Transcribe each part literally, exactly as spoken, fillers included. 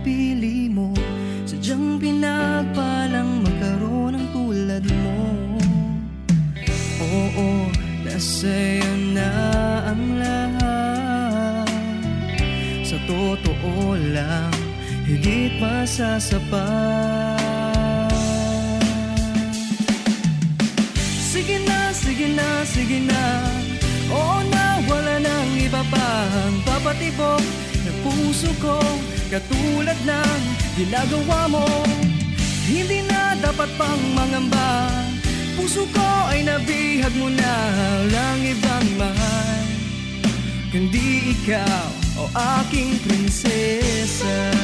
pili mo. Sadyang pinagpalang magkaroon ng tulad mo. Oo, nasa'yo na ang lahat. Sa totoo lang, higit pa sa sapat. Sige na, sige na, sige na. Oo na, wala nang iba pang papatibok ng puso ko. Katulad ng ginagawa mo, hindi na dapat pang mangamba. Puso ko ay nabihag mo na lang ibang mahal, kundi ikaw, o aking prinsesa.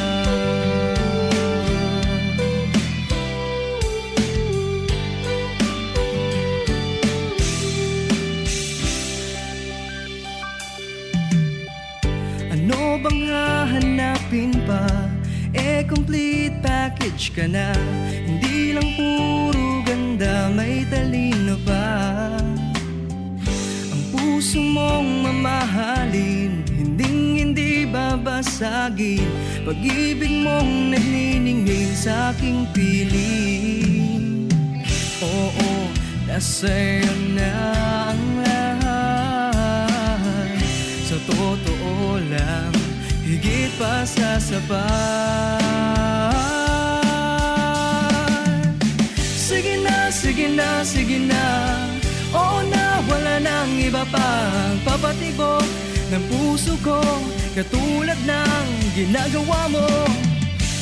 Ano bang hahanapin pa? Eh, complete package ka na. Hindi lang puro ganda, may talino pa. Ang puso mong mamahalin, hinding hindi babasagin. Pag-ibig mong nagniningning sa aking piling. Oo, nasa'yo na ang lahat. Sa totoo lang, higit pa sa sapat. Sige na, sige na, sige na. Oo na, wala nang iba pang papatibok ng puso ko. Katulad ng ginagawa mo,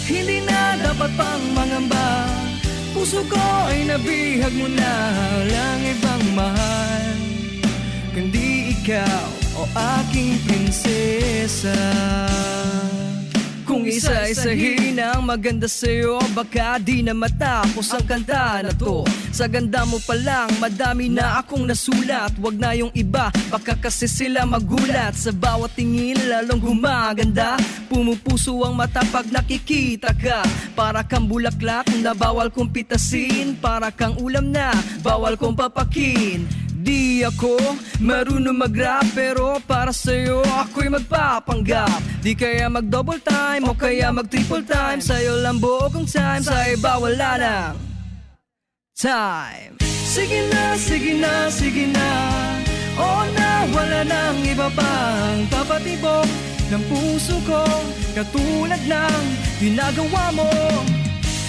hindi na dapat pang mangamba. Puso ko ay nabihag mo na lang ibang mahal, kundi ikaw, o aking prinsesa. Kung isa-isahin ang maganda sa'yo, baka di na matapos ang kanta na to. Sa ganda mo pa lang, madami na akong nasulat. Wag na yung iba, baka kasi sila magulat. Sa bawat tingin, lalong gumaganda. Pumupuso ang mata pag nakikita ka. Para kang bulaklak na bawal kong pitasin. Para kang ulam na bawal kong papakin. Di ako marunong mag-rap, pero para sa'yo ako'y magpapanggap. Di kaya mag-double time o kaya mag-triple time. Sa'yo lang buo kong time, sa iba wala nang time. Sige na, sige na, sige na. Oo na, wala nang iba pang papatibok ng puso ko. Katulad ng ginagawa mo,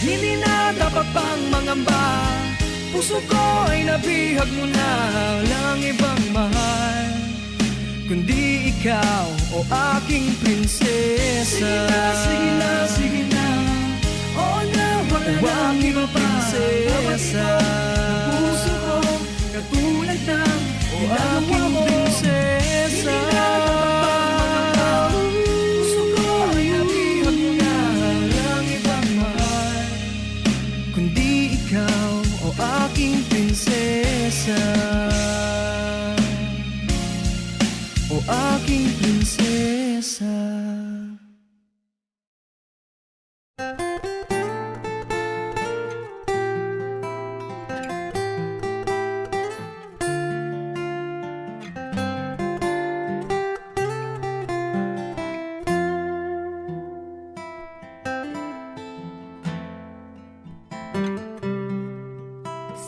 hindi na dapat pang mangamba. Puso ko ay nabihag mo na lang ibang mahal, kundi ikaw, o aking prinsesa. Sige na, sige na, sige na. Oo na, wala O na aking iba pa. Prinsesa. Ang puso ko, katulad ng O ginagawa aking mo. Prinsesa. Hindi na dapat pang mangamba. Puso ko ay nabihag mo na lang ibang mahal, kundi ikaw, o aking prinsesa. O aking prinsesa.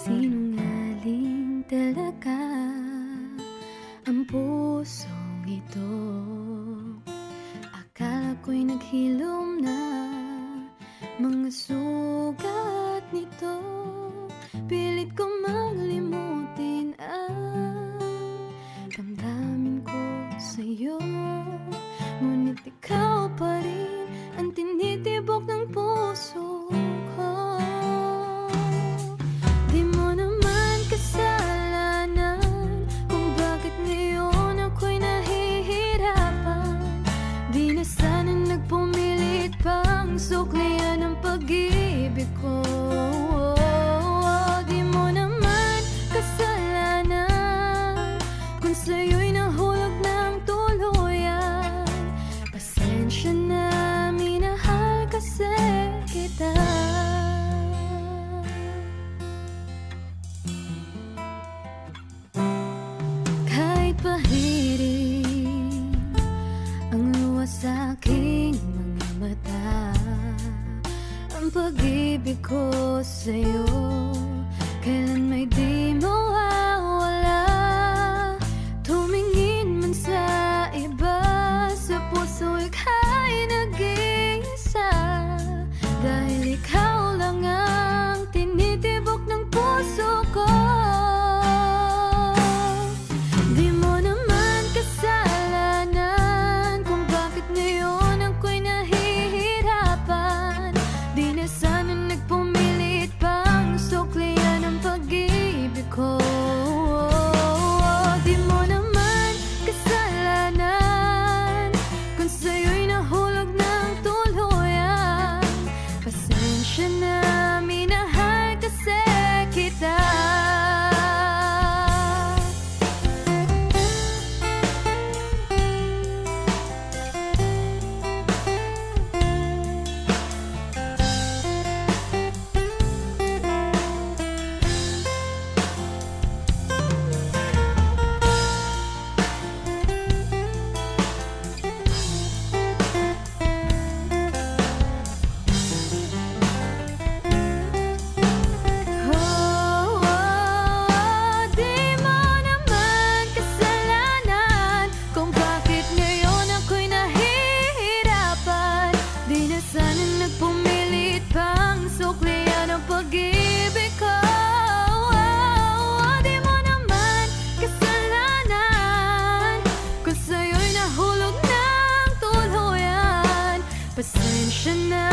Sinungaling talaga ang pusong ito. Akala ko'y naghilom na mga sugat nito. Pilit kong manglimutin ang damdamin ko sa'yo. Ngunit ikaw pa rin ang tinitibok ng puso ko. Di mo naman kasalanan kung bakit ngayon ako'y nahihirapan. Di na sana nagpumilit pang suklian ang pag-ibig ko. Di mo naman kasalanan kung sa'yo'y nahulog ng tuluyan. Pasensya na, minahal kasi kita. Kahit pahiring ang luha sa aking mga mata, Pag-ibig ko sa'yo, kailan may di mawawala. Tumingin man sa iba, sa puso ika'y nag-iisa. Dahil ikaw lang ang tinitibok ng puso ko. Di mo naman kasalanan kung bakit ngayon ako'y nahihirapan. Di na sana nagpumilit pang suklian ang pag-ibig ko. Di mo naman kasalanan kung sa'yo'y nahulog ng tuluyan. Pasensya na, minahal kasi kita. Oh, oh, di mo naman kasalanan kung bakit ngayon ako'y nahihirapan. Di na sana nagpumilit pang suklian ang pag-ibig ko. Oh, oh, di mo naman kasalanan kung sa'yo'y nahulog ng tuluyan. Pasensya na,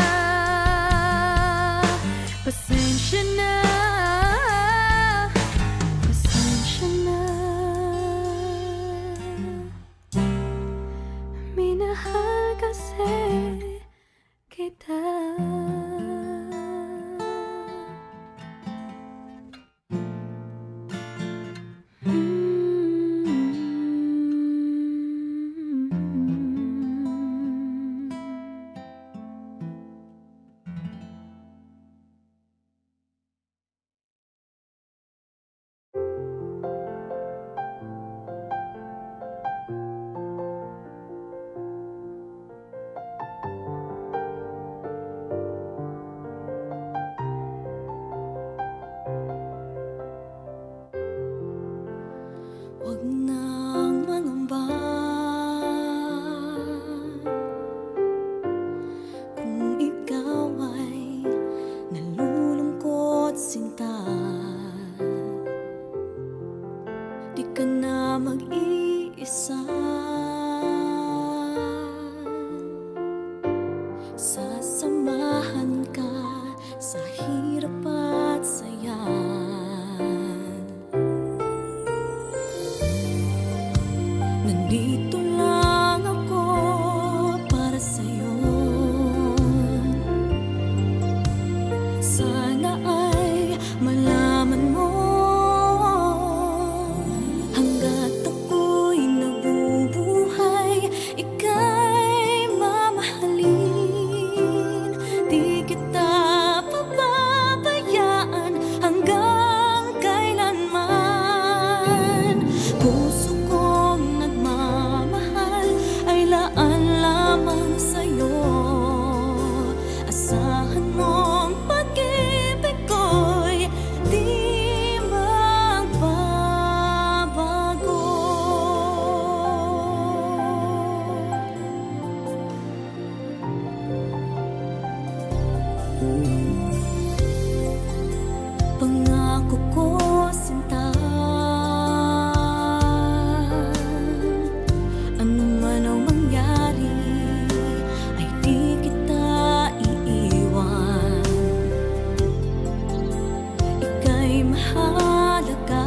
pasensya na, pasensya na. Minahal kasi kita. Huwag nang mangamba kung ikaw ay nalulungkot, sinta. Di ka na mag-iisa. Sasamahan ka sa hirap at saya. Nandito lang ako para sa'yo. Sana ay malaman mo, hanggat ako'y nabubuhay, ika'y mamahalin. Di kita pababayaan hanggang kailanman. Puso kong nagmamahal ay laan lamang sa'yo. Asahan mong pag-ibig ko'y di magbabago. Pangako ko, sinta, ano man ang mangyari, ay di kita iiwan. Ika'y mahalaga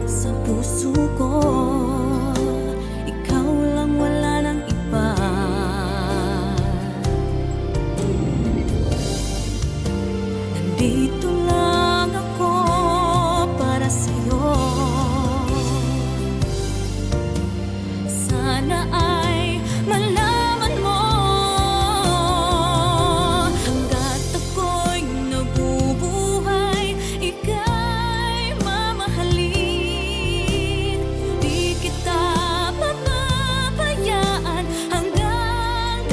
sa puso ko. Ikaw lang, wala nang iba. Nandito lang ako para sa'yo. Sana ay malaman mo, hanggat ako'y nabubuhay, ika'y mamahalin. Di kita pababayaan hanggang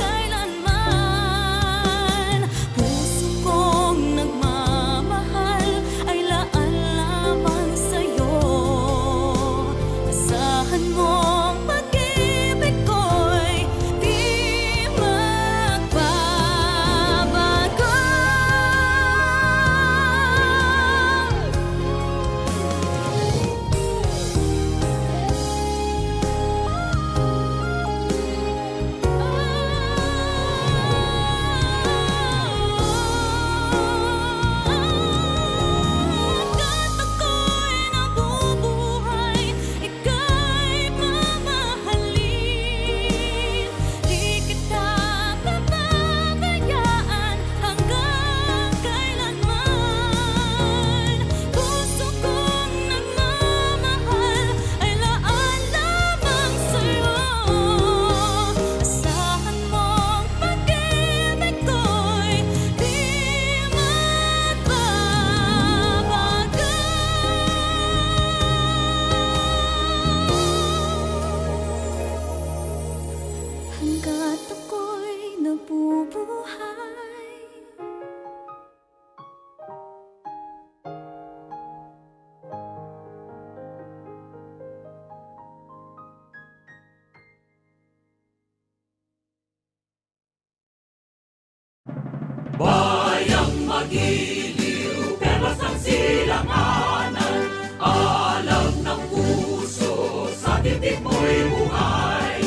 Bayang magiliw, perlas ng silanganan, alam ng puso, sa titik mo'y buhay.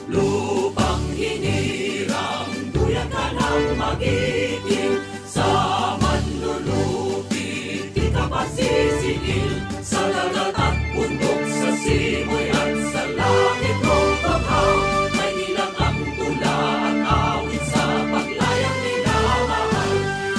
Lupang hinirang, duyan ka ng magiting, sa manlulupig, di ka pasisingil, sa dagat at bundok, sa simoy at sa langit, o baha, may nilang ang tula at awit sa paglayang minamahal.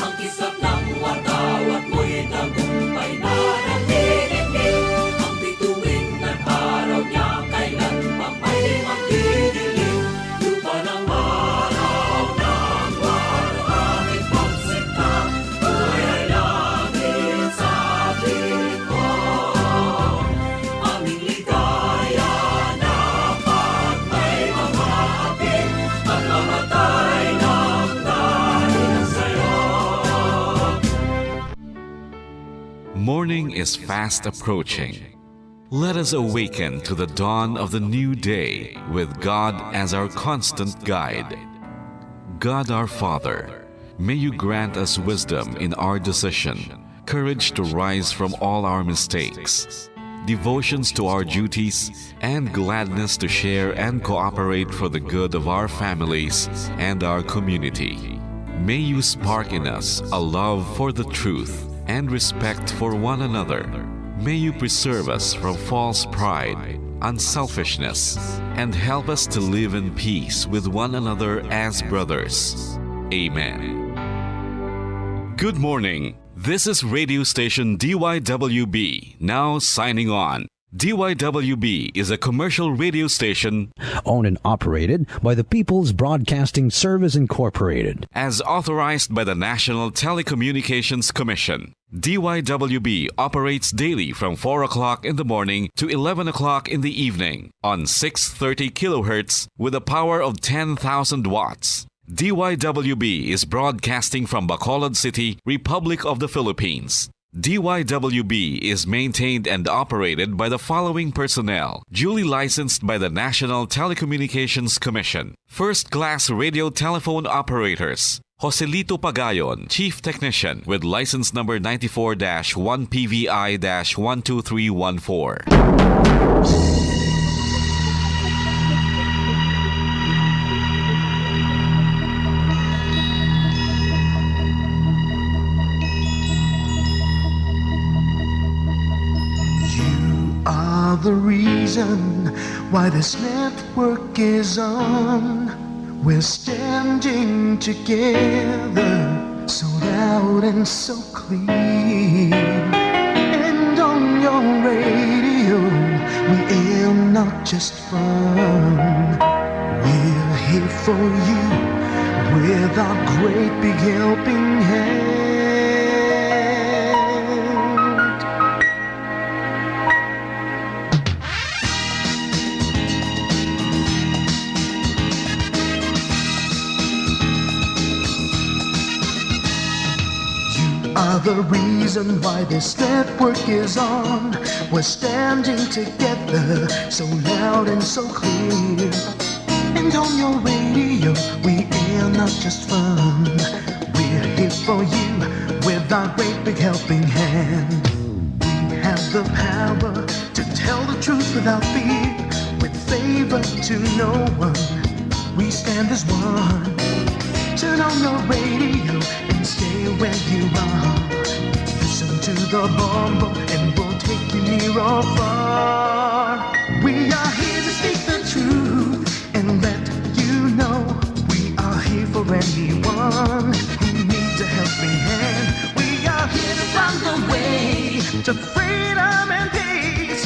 Ang kislap ng watawat mo'y tagumpay na naniningil. Ang bituin ng araw niya kailan pa may di magdidilim. Lupa ng maraw ng waluhangin pagsinta, buhay ay langit sa piling ko. Aming ligaya na pag may mga hapit, pagkamatay ng dahil sa'yo. Morning is fast approaching. Let us awaken to the dawn of the new day with God as our constant guide. God our Father, may you grant us wisdom in our decision, courage to rise from all our mistakes, devotions to our duties, and gladness to share and cooperate for the good of our families and our community. May you spark in us a love for the truth and respect for one another. May you preserve us from false pride, unselfishness, and help us to live in peace with one another as brothers. Amen. Good morning. This is radio station D Y W B, now signing on. D Y W B is a commercial radio station owned and operated by the People's Broadcasting Service Incorporated. As authorized by the National Telecommunications Commission. D Y W B operates daily from four o'clock in the morning to eleven o'clock in the evening on six thirty kilohertz with a power of ten thousand watts. D Y W B is broadcasting from Bacolod City, Republic of the Philippines. D Y W B is maintained and operated by the following personnel, duly licensed by the National Telecommunications Commission. First class radio telephone operators, Joselito Pagayon, Chief Technician, with license number ninety-four dash one P V I dash one two three one four. You are the reason why this network is on. We're standing together, so loud and so clear. And on your radio, we aim not just fun. We're here for you with our great big helping hand. You are the reason why this network is on. We're standing together, so loud and so clear. And on your radio, we air not just fun. We're here for you with our great big helping hand. We have the power to tell the truth without fear, with favor to no one. We stand as one. Turn on your radio and stay where you are. Listen to the bombo and we'll take you near or far. We are here to speak the truth and let you know we are here for anyone who needs a helping hand. We are here to find the way to freedom and peace.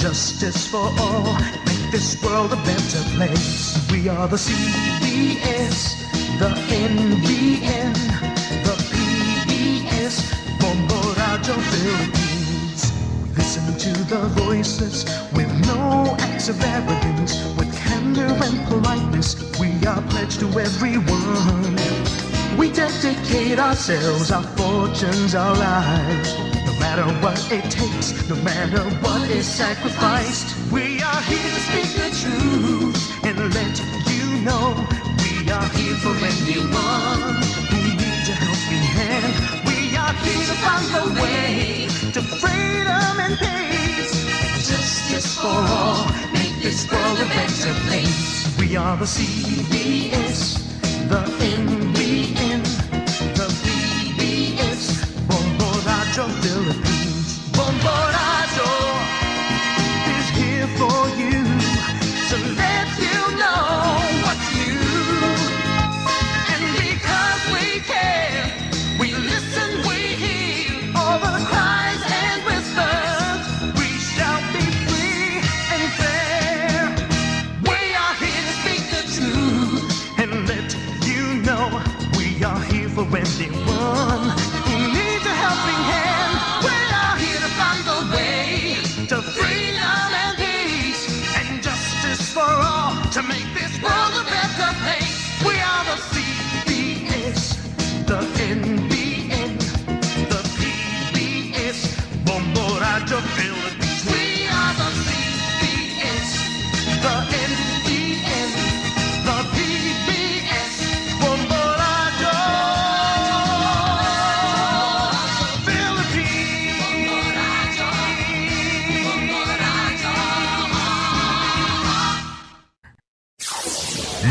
Justice for all, make this world a better place. We are the C B S, the N B N, the P B S, Bombo Radio Philippines. We listen to the voices with no acts of arrogance, with candor and politeness. We are pledged to everyone. We dedicate ourselves, our fortunes, our lives. No matter what it takes, no matter what is sacrificed, we are here to speak the truth and let you know we are here for anyone who needs a For all, make this world a better place. We are the C B S, the N B N, the P B S, Bombo Radyo Philippines. Bombo Radyo is here for you to let you know what's new. And because we care, we listen, we hear all the cries and whispers. We shall be free and fair. We are here to speak the truth and let you know we are here for anyone who needs a helping hand. We are here to find the way to freedom and peace and justice for all to make this world a better place. We are the C B S, the N B N, the P B S, Bombo Radyo Philippines. We are the C B S, the N B N, the P B S, Bombo Radyo Philippines.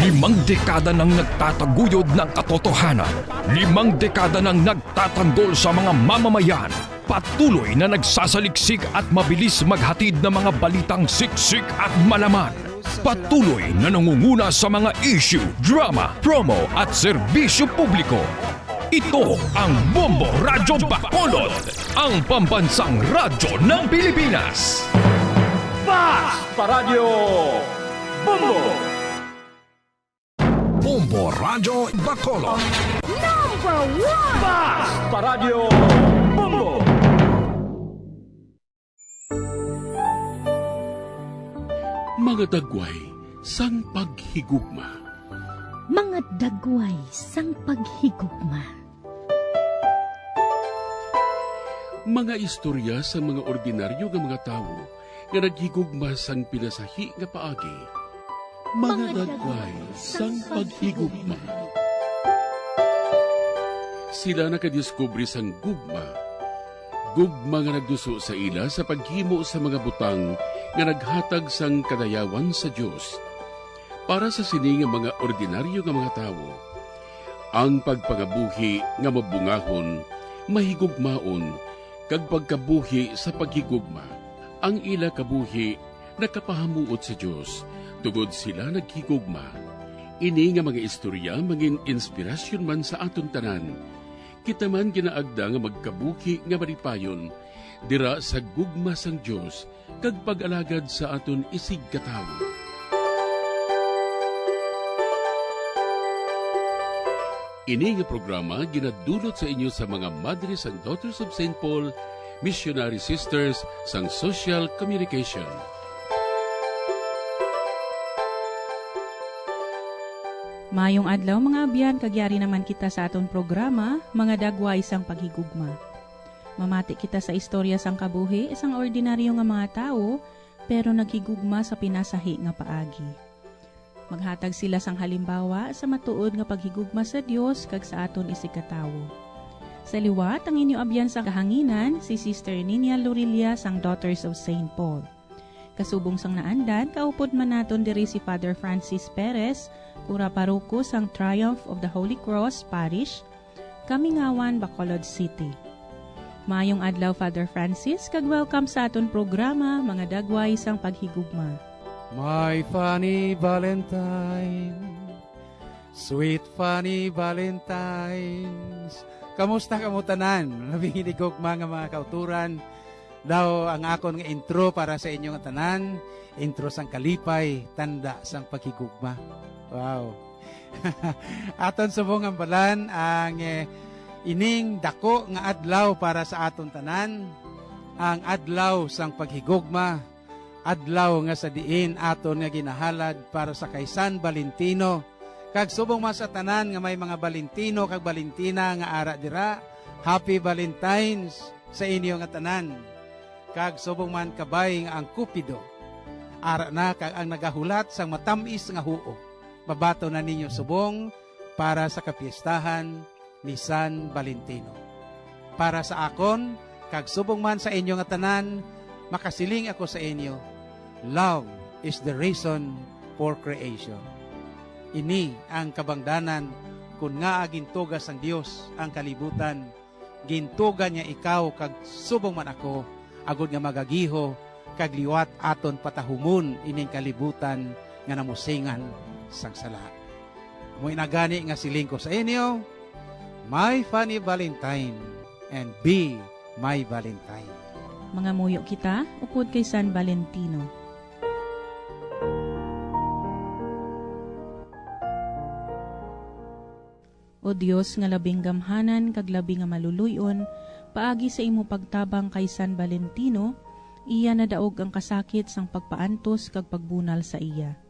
Limang dekada nang nagtataguyod ng katotohanan. Limang dekada nang nagtatanggol sa mga mamamayan. Patuloy na nagsasaliksik at mabilis maghatid ng mga balitang siksik at malaman. Patuloy na nangunguna sa mga issue, drama, promo at serbisyo publiko. Ito ang Bombo Radyo Bacolod, ang pambansang radyo ng Pilipinas. Basta Radyo Bombo! Bombo Radyo Bacolod. Number one! Basta Radyo Bombo! Mga dagway sang paghigugma. Mga dagway sang paghigugma. Mga istorya sang mga ordinaryo nga mga tawo nga naghigugma sang pinasahi nga paagi. Mga dagway sang paghigugma. Sila nakadiskubre sang gugma. Gugma nga nagduso sa ila sa paghimo sa mga butang nga naghatag sang kadayawan sa Dios. Para sa sini nga mga ordinaryo nga mga tawo, ang pagpangabuhi nga mabungahon, mahigugmaon, kag pagkabuhi sa paghigugma. Ang ila kabuhi nakapahamuot sa Dios, tungod sila naghigugma. Ini nga mga istorya mangin inspirasyon man sa aton tanan. Kita man ginaagda nga magkabuhi nga malipayon dira sa gugma sang Dios kag pag-alagad sa aton isigkatawo. Ini nga programa ginadulot sa inyo sa mga madre sang Daughters of Saint Paul, Missionary Sisters sang Social Communication. Mayong adlaw, mga abyan, kag yari naman kita sa aton programa, Mga Dagway sang Paghigugma. Mamati kita sa istorya sang kabuhi sang ordinaryo nga mga tawo, pero naghigugma sa pinasahi nga paagi. Maghatag sila sang halimbawa sa matuod nga paghigugma sa Dios kag sa aton isigkatawo. Sa liwat, ang inyo abyan sa kahanginan, si Sister Ninia Lorilla sang Daughters of Saint Paul. Kasubong sang naandan, kaupod man naton diri si Father Francis Perez, kura paroko sang Triumph of the Holy Cross Parish, Kamingawan, Bacolod City. Maayong adlaw, Father Francis, kag welcome sa aton programa, Mga Dagway sang Paghigugma. My funny Valentine, sweet funny Valentines. Kamusta kamo tanan? Labing hinigugma nga mga kauturan. Daw ang akon nga intro para sa inyo nga tanan, intro sang kalipay, tanda sang paghigugma. Wow. Aton subong hambalan ang, eh, ining dako nga adlaw para sa aton tanan, ang adlaw sang paghigugma, adlaw nga sa diin aton nga ginahalad para sa kay San Valentino. Kag subong man sa tanan nga may mga Valentino kag Valentina nga ara dira, Happy Valentine's sa inyo nga tanan. Kag subong man kabay nga ang Cupido ara na kag ang nagahulat sang matam-is nga huo, mabaton na ninyo subong para sa kapiestahan ni San Valentino. Para sa akon, kag subong man sa inyo nga tanan, makasiling ako sa inyo, Love is the reason for creation. Ini ang kabangdanan kon ngaa gintuga sang Dios ang kalibutan. Gintuga niya ikaw kag subong man ako, agod nga magagiho kag liwat aton patahumon ining kalibutan nga namusingan sang sala. Amo na gani nga siling ko sa inyo, My Funny Valentine and be my Valentine. Mangamuyo kita upod kay San Valentino. O Dios nga labing gamhanan kag labi nga maluluy-on, paagi sa imo pagtabang kay San Valentino, iya nadaog ang kasakit sang pagpaantos kag pagbunal sa iya.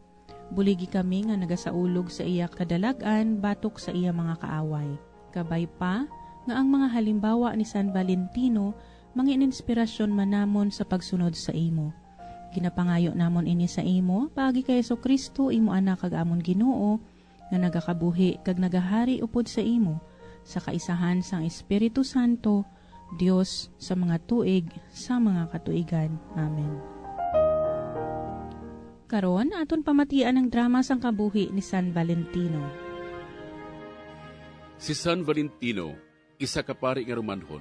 Buligi kami nga nagasaulog sa iya kadalag-an batok sa iya mga kaaway. Kabay pa nga ang mga halimbawa ni San Valentino mangin-inspirasyon man namon sa pagsunod sa imo. Ginapangayo namon ini sa imo paagi kay Jesu-Cristo, imo Anak kag amon Ginoo, nga nagakabuhi kag nagahari upod sa imo, sa kaisahan sang Espiritu Santo, Dios sa mga tuig sa mga katuigan. Amen. Karon, aton pamatian ang drama sang kabuhi ni San Valentino. Si San Valentino, isa ka pari nga Romanhon,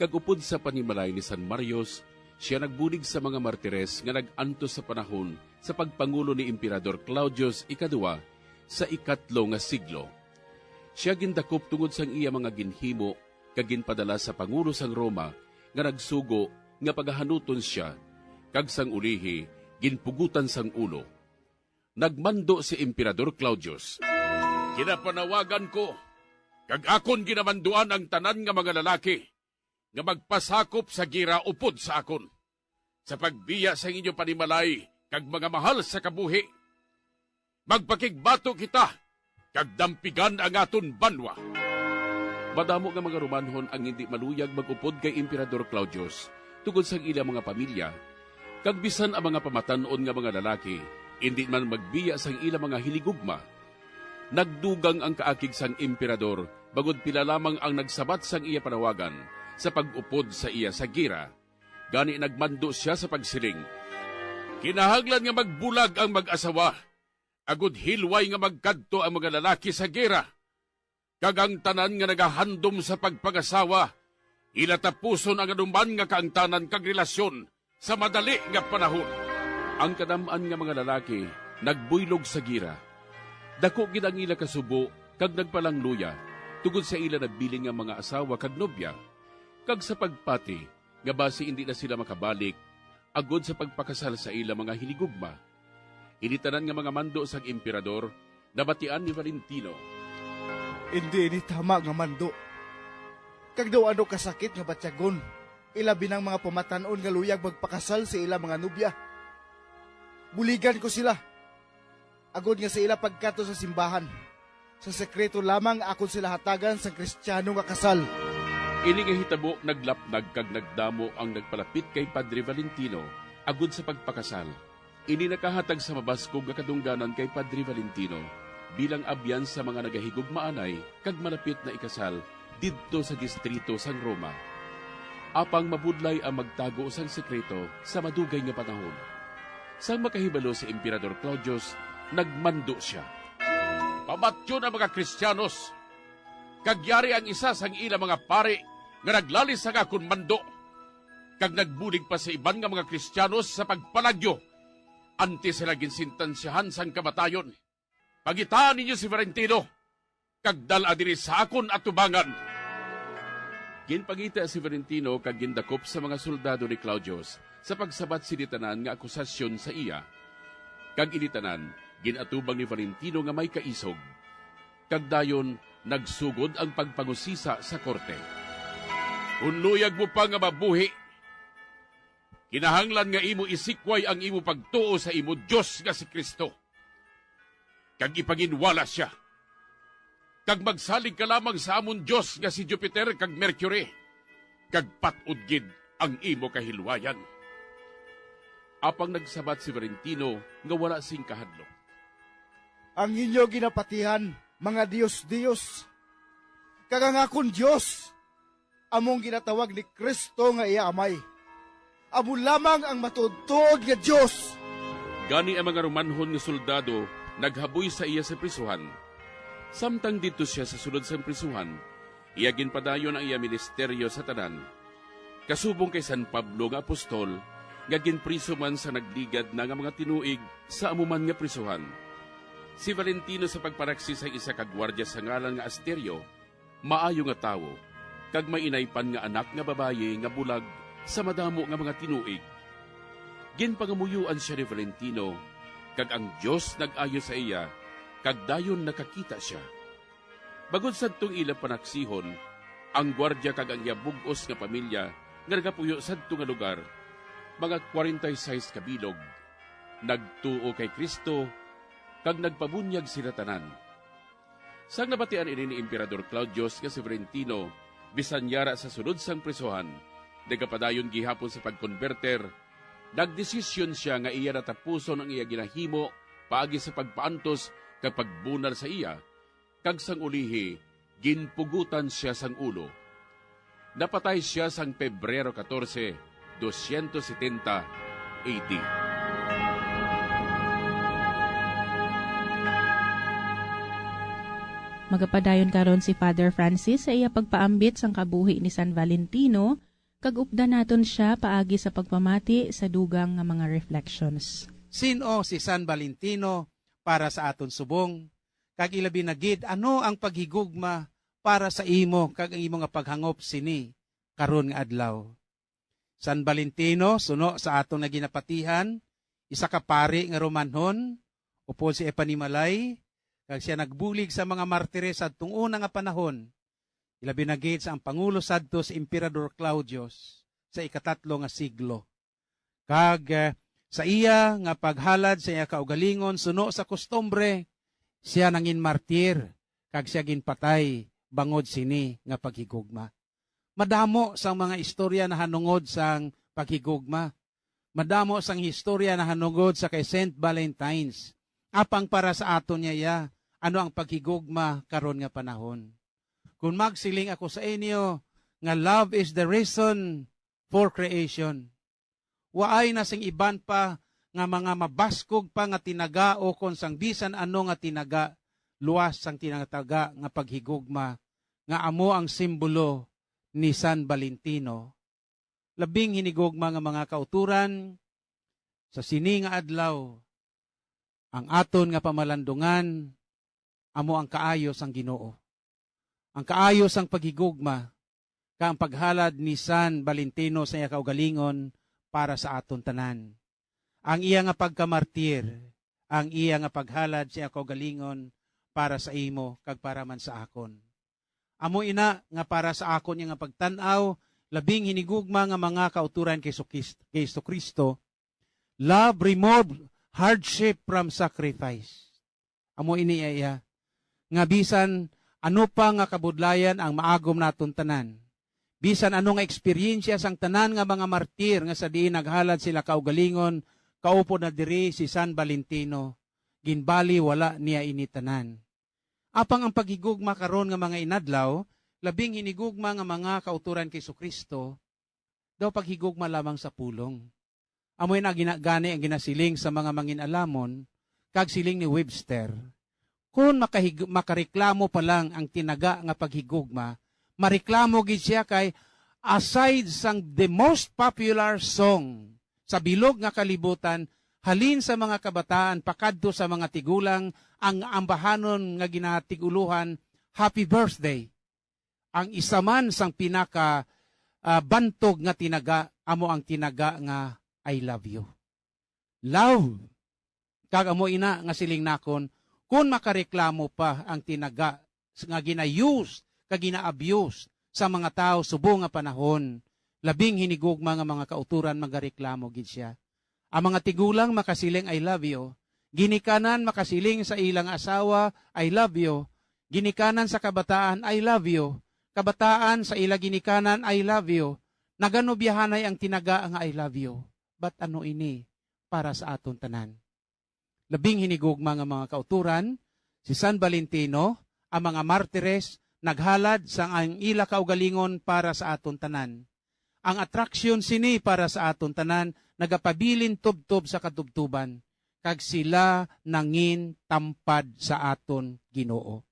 kag upod sa panimalay ni San Marius, sia nagbulig sa mga martires nga nag-antos sa panahon sa pagpangulo ni Emperador Claudius Ikadua sa ikatlo nga siglo. Sia gindakop tungod sang iya mga ginhimo kag ginpadala sa pangulo sang Roma nga nagsugo nga pagahanuton sia, kag sang ulihi ginpugotan sang ulo. Nagmando si Emperador Claudius, "Ginapanawagan ko kag akon ginamanduan ang tanan nga mga lalaki nga magpasakop sa gira upod sa akon, sa pagbiya sang inyo panimalay kag mga mahal sa kabuhi. Magpakigbato kita kag dampigan ang aton banwa." Madamo nga mga Romanhon ang indi maluyag mag-upod kay Emperador Claudius tungod sang ila mga pamilya, kag bisan ang mga pamatan-on nga mga lalaki indi man magbiya sang ila mga hinigugma. Nagdugang ang kaakig sang emperador bangod pila lamang ang nagsabat sang iya panawagan sa pag-upod sa iya sa gira. Gani nagmando sia sa pagsiling, "Kinahanglan nga magbulag ang mag-asawa, agod hilway nga magkadto ang mga lalaki sa gira, kag ang tanan nga nagahandom sa pagpangasawa, ila tapuson ang anuman nga kaangtanan kag relasyon sa madali nga panahon." Ang kadam-an nga mga lalaki nagbuylog sa gira. Daku gid ang ila kasubo kag nagpalangluya tungod sa ila nabilin nga mga asawa kag nobya, kag sa pagpati nga basi indi na sila makabalik agod sa pagpakasal sa ila mga hinigugma. Ini tanan nga mga mando sang emperador nabatian ni Valentino. Indi ini tama nga mando. Kag daw ano kasakit nga batyagon, ilabi na ang mga pamatan-on nga luyag magpakasal sa ila mga nobya. Buligan ko sila, agod nga sa ila pagkadto sa simbahan, sa sekreto lamang akon sila hatagan sang Kristiyano nga kasal. Ini nga hitabo naglapnag kag nagdamo ang nagpalapit kay Padre Valentino agud sa pagpakasal. Ini nakahatag sa mabaskog nga kadungganan kay Padre Valentino bilang abyan sa mga nagahigugmaanay kag malapit na ikasal didto sa distrito sang Roma. Apang mabudlay ang magtago sang sekreto sa madugay nga panahon. Sang makahibalo si Emperador Claudius, nagmando sia, "Pamatyon ang mga Kristiyanos, kag yari ang isa sang ila mga pari nga naglalis sang akon mando, kag nagbulig pa sa iban nga mga Kristiyanos sa pagpalagyo, antes sila ginsintansyahan sang kamatayon. Pangitaa ninyo si Valentino, kag dal-a diri sa akon atubangan." Ginpangita si Valentino kag gindakop sa mga soldado ni Claudius sa pagsabat sini tanan nga akusasyon sa iya. Kag ini tanan gin-atubang ni Valentino nga may kaisog, kag dayon nagsugod ang pagpangusisa sa korte. "Kon luyag mo pa nga mabuhi, kinahanglan nga imo isikway ang imo pagtuo sa imo Dios nga si Cristo, kag ipaginwala sia, kag magsalig ka lamang sa amon dios nga si Jupiter kag Mercury, kag pat-od gid ang imo kahilwayan." Apang nagsabat si Valentino nga wala sing kahadlok, "Ang inyo ginapatihan, mga dios-dios, kag ang akon Dios, amo ang ginatawag ni Cristo nga iya Amay, amo lamang ang matuod-tuod nga Dios." Gani ang mga Romanhon nga soldado naghaboy sa iya sa prisuhan. Samtang didto sia sa sulod sang prisuhan, iya ginpadayon ang iya ministeryo sa tanan. Kasubong kay San Pablo nga apostol, nga ginpriso man sa nagligad na nga mga tinuig sa amo man nga prisuhan. Si Valentino sa pagparaksi sa isa ka gwardya sa ngalan nga Asterio, maayo nga tawo, kag may inaypan nga anak nga babayi nga bulag sa madamo nga mga tinuig. Ginpangamuyoan sia ni Valentino, kag ang Dios nag-ayo sa iya, kag dayon nakakita sia. Bangod sadtong ila panaksihon, ang gwardya kag ang iya bug-os nga pamilya nga nagapuyo sadto nga lugar, mga kwarenta y seis ka bilog, nagtuo kay Cristo, kag nagpabunyag sila tanan. Sang nabatian ini ni Emperador Claudius nga si Florentino, bisan yara sa sulod sang prisohan, nagapadayon gihapon sa pagkonberter, nagdesisyon sia nga iya natapuson ang iya ginahimo paagi sa pagpaantos kag pagbunal sa iya, kag sang ulihi ginpugutan sia sang ulo. Napatay sia sang Pebrero catorce, doscientos setenta A D. Magapadayon karon si Father Francis sa iya pagpaambit sang kabuhi ni San Valentino, kag updan naton sia paagi sa pagpamati sa dugang nga mga reflections. Sin-o si San Valentino para sa aton subong? Kag ilabi na gid, ano ang paghigugma para sa imo kag ang imo nga paghangop sini karon nga adlaw? San Valentino, suno sa aton nga ginapatihan, isa ka pari nga Romanhon, upod sa iya panimalay, kag sia nagbulig sa mga martires sa adtong una nga panahon, ilabi na gid sa ang pangulo sadto si Emperador Claudius sa ikatatlo nga siglo. Kag, eh, sa iya nga paghalad sa iya kaugalingon suno sa kustombre, sia nangin martir, kag sia ginpatay bangod sini nga paghigugma. Madamo sang mga istorya nahanungod sang paghigugma. Madamo sang istorya nahanungod sa kay Saint Valentine's. Apang para sa aton niya, ano ang paghigugma karon nga panahon? Kung magsiling ako sa inyo nga love is the reason for creation, waay na sing iban pa nga mga mabaskog pa nga tinaga ukon sang bisan ano nga tinaga, luas sang tinataga nga paghigugma nga amo ang simbolo ni San Valentino. Labing hinigugma nga mga kauturan, sa sini nga adlaw, ang aton nga pamalandungan amo ang kaayo sang Ginoo, ang kaayo sang paghigugma, kag ang paghalad ni San Valentino sa iya kaugalingon para sa aton tanan. Ang iya nga pagkamartir, ang iya nga paghalad sa iya kaugalingon para sa imo kag para man sa akon. Amo ina nga para sa akon iya nga pagtan-aw, labing hinigugma nga mga kauturan kay Jesu-, kay Jesu-Cristo, love remove hardship from sacrifice. Amo ini iya, nga bisan ano pa nga kabudlayan ang maagom naton tanan, bisan ano nga eksperyensya sang tanan nga mga martir nga sa diin naghalad sila kaugalingon, kaupod na diri si San Valentino, ginbali wala niya ini tanan. Apang ang paghigugma karon nga mga inadlaw, labing hinigugma nga mga kauturan kay Jesu-Cristo, daw paghigugma lamang sa pulong. Amo na gina-, gani ang ginasiling sa mga mangin-alamon, kag siling ni Webster, "Kon makahig-, makareklamo pa lang ang tinaga nga paghigugma, mareklamo gid sia kay aside sang the most popular song sa bilog nga kalibutan, halin sa mga kabataan pakadto sa mga tigulang, ang ambahanon nga ginatig-ulohan, 'Happy Birthday.' Ang isa man sang pinaka, ah, bantog nga tinaga amo ang tinaga nga, 'I love you.'" Love. Kag amo ina nga siling nakon, kon makareklamo pa ang tinaga nga gina-use kag gina-abuse sa mga tawo subong nga panahon, labing hinigugma nga mga kauturan magareklamo gid sia. Ang mga tigulang makasiling, "I love you." Ginikanan makasiling sa ila nga asawa, "I love you." Ginikanan sa kabataan, "I love you." Kabataan sa ila ginikanan, "I love you." Naganobyahanay ang tinaga nga "I love you." But ano ini para sa aton tanan? Labing hinigugma nga mga kauturan, si San Valentino, ang mga martires, naghalad sang ang ila kaugalingon para sa aton tanan. Ang atraksyon sini para sa aton tanan nagapabilin tubtob sa katubtoban, kag sila nangin tampad sa aton Ginoo.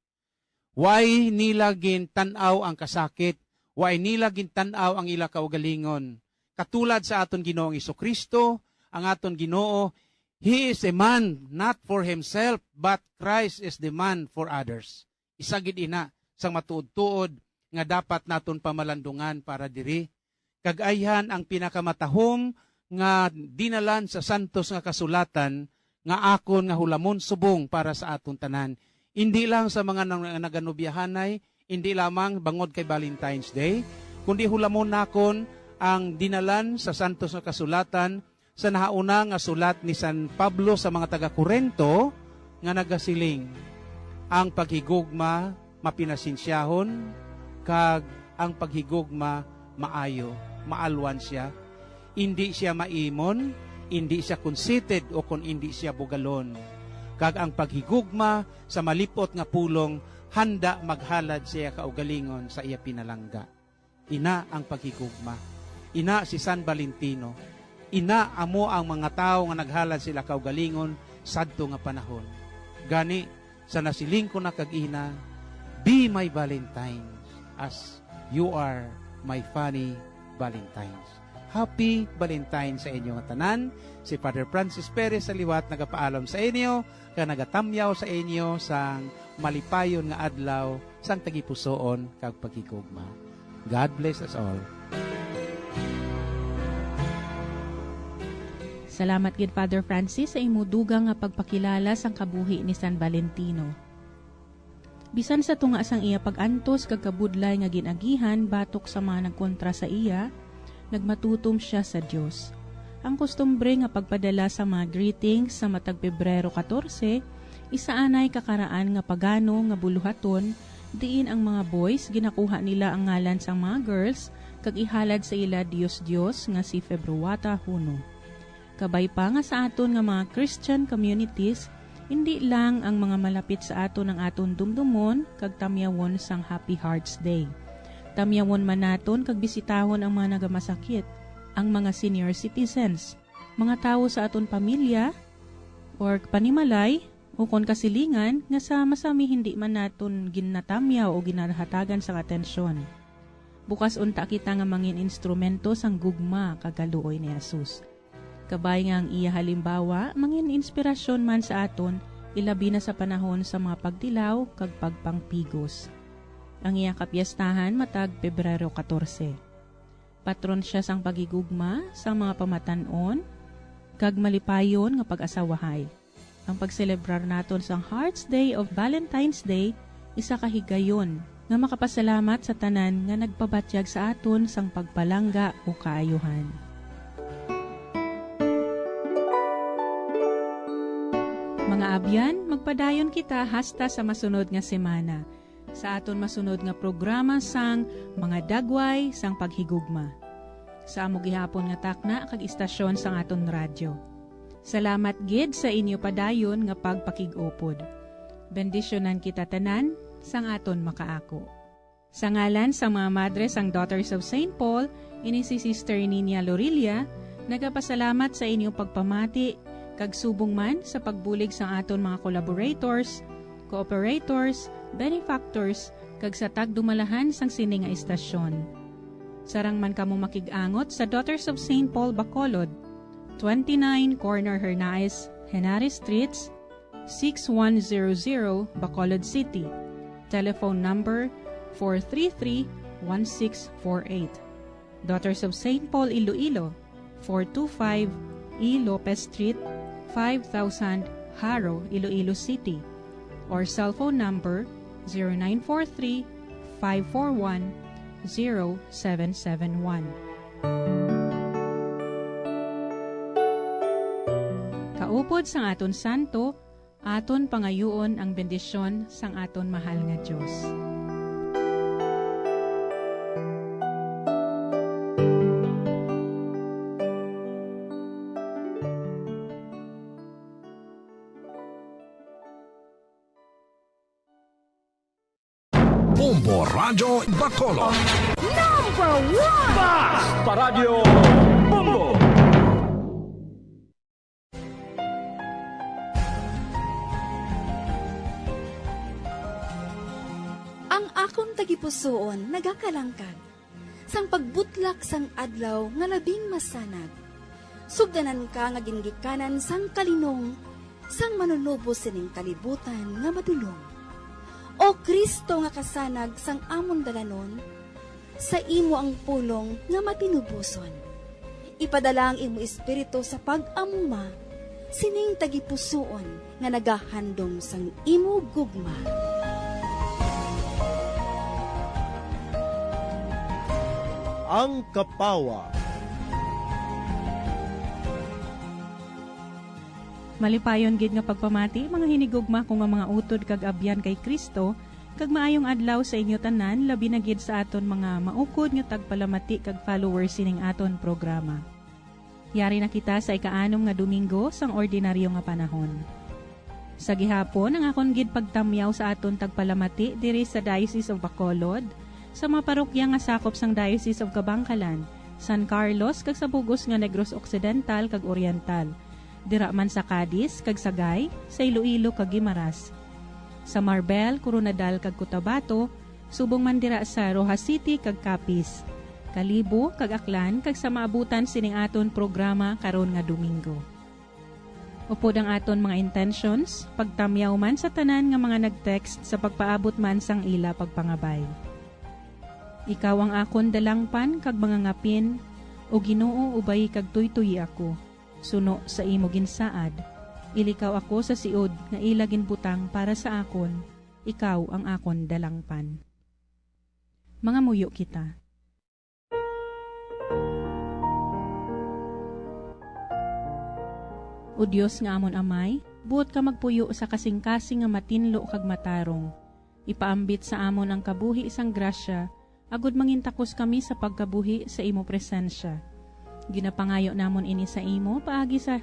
Way nila gintan-aw ang kasakit, way nila gintan-aw ang ila kaugalingon. Katulad sa aton Ginoong Jesu-Cristo, ang aton Ginoo, He is a man not for himself, but Christ is the man for others. Isa gid ina sang matuod-tuod nga dapat naton pamalandungan para diri. Kag ayhan ang pinakamatahom nga dinalan sa santos nga kasulatan nga akon nga hulamon subong para sa aton tanan. Indi lang sa mga nang-, naganobyahanay, indi lamang bangod kay Valentine's Day, kundi hulamon nakon ang dinalan sa santos nga kasulatan sa nahauna nga sulat ni San Pablo sa mga taga-Corinto nga nagasiling, "Ang paghigugma mapinasensyahon, kag ang paghigugma maayo, maalwan sia. Indi sia maimon, indi sia conceited, o kon indi sia bugalon. Kag ang paghigugma sa malip-ot nga pulong handa maghalad sa iya kaugalingon sa iya pinalangga." Ina ang paghigugma. Ina si San Valentino. Ina amo ang mga tawo nga naghalad sila kaugalingon sadto nga panahon. Gani, sa nasiling ko na kag ina, "Be my Valentine as you are my funny Valentines." Happy Valentine sa inyo nga tanan. Si Father Francis Perez sa liwat nagapaalam sa inyo, kag nagatamyaw sa inyo sang malipayon nga adlaw sang tagipusoon kag paghigugma. God bless us all. Salamat gid, Father Francis, sa imo dugang nga pagpakilala sang kabuhi ni San Valentino. Bisan sa tunga sang iya pag-antos kag kabudlay nga gin-agihan batok sa mga nagkontra sa iya, nagmatutom sia sa Dios. Ang kustumbre nga pagpadala sa mga greetings sa matag Pebrero katorse, isa anay ka karaan nga pagano nga buluhaton, diin ang mga boys ginakuha nila ang ngalan sang mga girls kag ihalad sa ila dios-dios nga si Februata Huno. Kabay pa nga sa aton nga mga Christian communities, indi lang ang mga malapit sa aton ang aton dumdumon kag tamyawon sang Happy Hearts Day. Tamyawon man naton kag bisitahon ang mga nagamasakit, ang mga senior citizens, mga tawo sa aton pamilya or panimalay, ukon kasilingan nga sa masami hindi man naton ginatamyaw o ginahatagan sang atensyon. Bukas unta kita nga mangin instrumento sang gugma kag kaluoy ni Jesus. Kabay nga ang iya halimbawa mangin inspirasyon man sa aton, ilabi na sa panahon sa mga pagtilaw kag pagpangpigos. Ang iya kapiyestahan matag Pebrero katorse. Patron sia sang paghigugma sang mga pamatan-on kag malipayon nga pag-asawahay. Ang pagselebrar naton sang Hearts Day o Valentine's Day isa ka higayon nga makapasalamat sa tanan nga nagpabatyag sa aton sang pagpalangga o kaayuhan. Mga abyan, magpadayon kita hasta sa masunod nga semana sa aton masunod nga programa sang Mga Dagway sang Paghigugma, sa amo gihapon nga takna kag istasyon sang aton radyo. Salamat gid sa inyo padayon nga pagpakig-upod. Bendisyonan kita tanan sang aton makaako. Sa ngalan sang mga madre sang Daughters of Saint Paul, ini si Sister Ninia Lorilla, nagapasalamat sa inyong pagpamati, kag subong man sa pagbulig sang aton mga collaborators, cooperators, benefactors, kag sa tagdumalahan sang sini nga istasyon. Sarang man kamo makig-angot sa Daughters of Saint Paul Bacolod, twenty-nine Corner Hernaez, Henares Streets, six one zero zero, Bacolod City. Telephone number four three three, one six four eight. Daughters of Saint Paul Iloilo, four two five E Lopez Street, five thousand, Jaro, Iloilo City. Or cellphone number zero nine four three, five four one, zero seven seven one. Kaupod sang aton santo, aton pangayuon ang bendisyon sang aton mahal nga Dios. Bombo Radyo Bacolod. Number one! Basta Radyo Bombo! Pusoon nagakalangkag sang pagbutlak sang adlaw nga labing masanag. Sugdanan ka nga gingikanan sang kalinong sang Manunubos sining kalibutan nga madulom. O Cristo nga kasanag sang amon dalanon, sa imo ang pulong nga matinuboson. Ipadala ang imo Espiritu sa pag-amuma sining tagipusoon nga nagahandom sang imo gugma. Ang Kapawa. Malipayon gid nga pagpamati, mga hinigugma ko nga mga utod kag abyan kay Cristo, kag maayong adlaw sa inyo tanan, labi na gid sa aton mga maukod nga tagpalamati kag followers sining aton programa. Yari na kita sa ikaanom nga Domingo sang ordinaryo nga panahon. Sa gihapon, ang akon gid pagtamyaw sa aton tagpalamati diri sa Diocese of Bacolod, sa mga parokya nga sakop sang Diocese of Kabankalan, San Carlos, kag sa bug-os nga Negros Occidental kag Oriental, dira man sa Cadiz kag Sagay, sa Iloilo kag Guimaras, sa Marbel, Koronadal kag Cotabato, subong man dira sa Roxas City kag Capiz, Kalibo kag Aklan, kag sa maabutan sining aton programa karon nga Domingo. Upod ang aton mga intentions, pagtamyaw man sa tanan nga mga nag-text sa pagpaabot man sang ila pagpangabay. Ikaw ang akon dalangpan kag mga ngapin, O Ginoo, ubayi kag tuytoyi ako. Suno sa imo ginsaad, ilikaw ako sa siod nga ila ginbutang para sa akon. Ikaw ang akon dalangpan. Mangamuyo kita. O Dios nga amon Amay, buot ka magpuyo sa kasing-kasing nga matinlo kag matarong. Ipaambit sa amon ang kabuhi sang grasya, agod mangintakos kami sa pagkabuhi sa imo presensya. Ginapangayo namon ini sa imo paagi sa,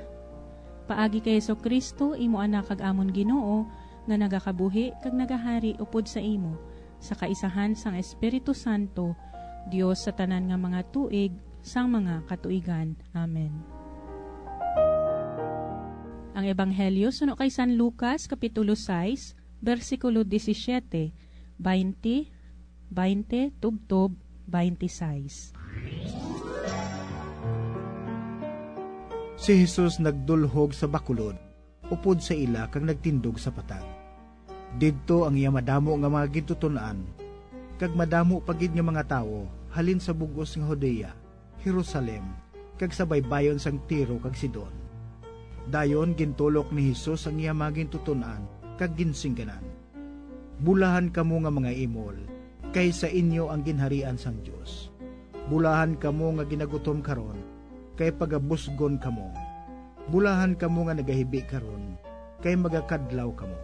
paagi kay Jesu-Cristo, imo Anak kag amon Ginoo, nga nagakabuhi kag nagahari upod sa imo, sa kaisahan sang Espiritu Santo, Dios sa tanan nga mga tuig sang mga katuigan. Amen. Ang Ebanghelyo suno kay San Lucas, Kapitulo sais, bersikulo disisiete, baynte, baynte, tubtob baynte sais. Si Jesus nagdulhog sa bakulod upod sa ila kag nagtindog sa patag. Didto ang iya madamo nga mga gintuton-an, kag madamo pa gid nga mga tawo halin sa bug-os nga Judea, Jerusalem, kag sa baybayon sang Tiro kag Sidon. Dayon gintulok ni Jesus ang iya mga gintuton-an kag ginsingganan, "Bulahan kamo nga mga imol, kay sa inyo ang ginharian sang Dios. Bulahan kamo nga ginagutom karon, kay pagabusgon kamo. Bulahan kamo nga nagahibi karon, kay magakadlaw kamo.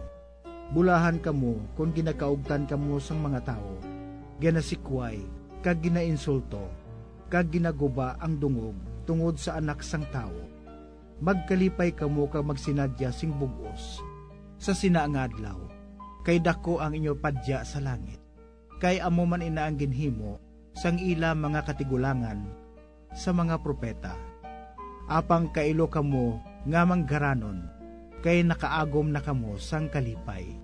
Bulahan kamo kon ginakaugtan kamo sang mga tawo, ginasikway, kag ginainsulto, kag ginaguba ang dungog tungod sa Anak sang Tawo. Magkalipay kamo kag magsinadya sing bug-os sa sina nga adlaw, kay daku ang inyo padya sa langit, kay amo man ina ang ginhimo sang ila mga katigulangan sa mga propeta. Apang kailo kamo nga manggaranon, kay nakaagom na kamo sang kalipay.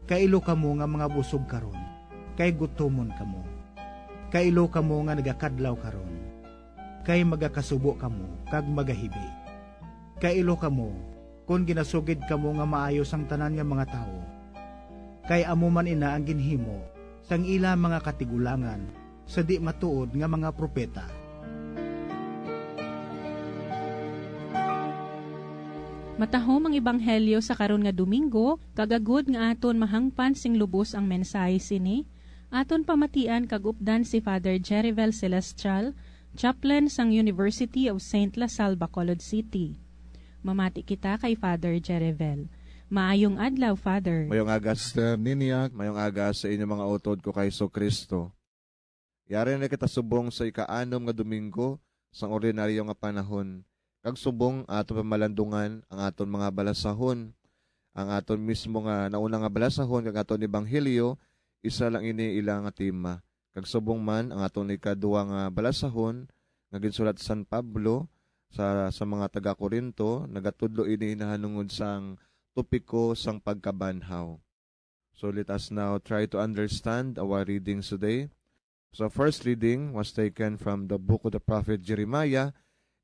Kailo kamo nga mga busog karon, kay gutomon kamo. Kailo kamo nga nagakadlaw karon, kay magakasubo kamo kag magahibi. Kailo kamo kon ginasugid kamo nga maayo sang tanan nga mga tawo, kay amo man ina ang ginhimo sang ila mga katigulangan sa di-matuod nga mga propeta." Matahom ang ebanghelyo sa karon nga Domingo, kag agud nga aton mahangpan sing lubos ang mensahe sini, aton pamatian kag updan si Father Jerivel Celestial, chaplain sang University of Saint La Salle, Bacolod City. Mamati kita kay Father Jerivel. Maayong adlaw, Father. Mayong aga, Sister Ninia. Mayong aga sa inyo mga utod ko kay Jesu-Cristo. Yari na kita subong sa ika-anom nga Domingo sang ordinaryo nga panahon, kag subong aton pamalandungan ang aton mga balasahon. Ang aton mismo nga nauna nga balasahon kag aton ebanghelyo, isa lang ini ila nga tema. Kag subong man ang aton ikaduha nga balasahon nga ginsulat San Pablo sa, sa mga taga-Corinto, nagatudlo ini nahanungod sang topiko sang pagkabanhaw. So let us now try to understand our readings today. So first reading was taken from the book of the prophet Jeremiah,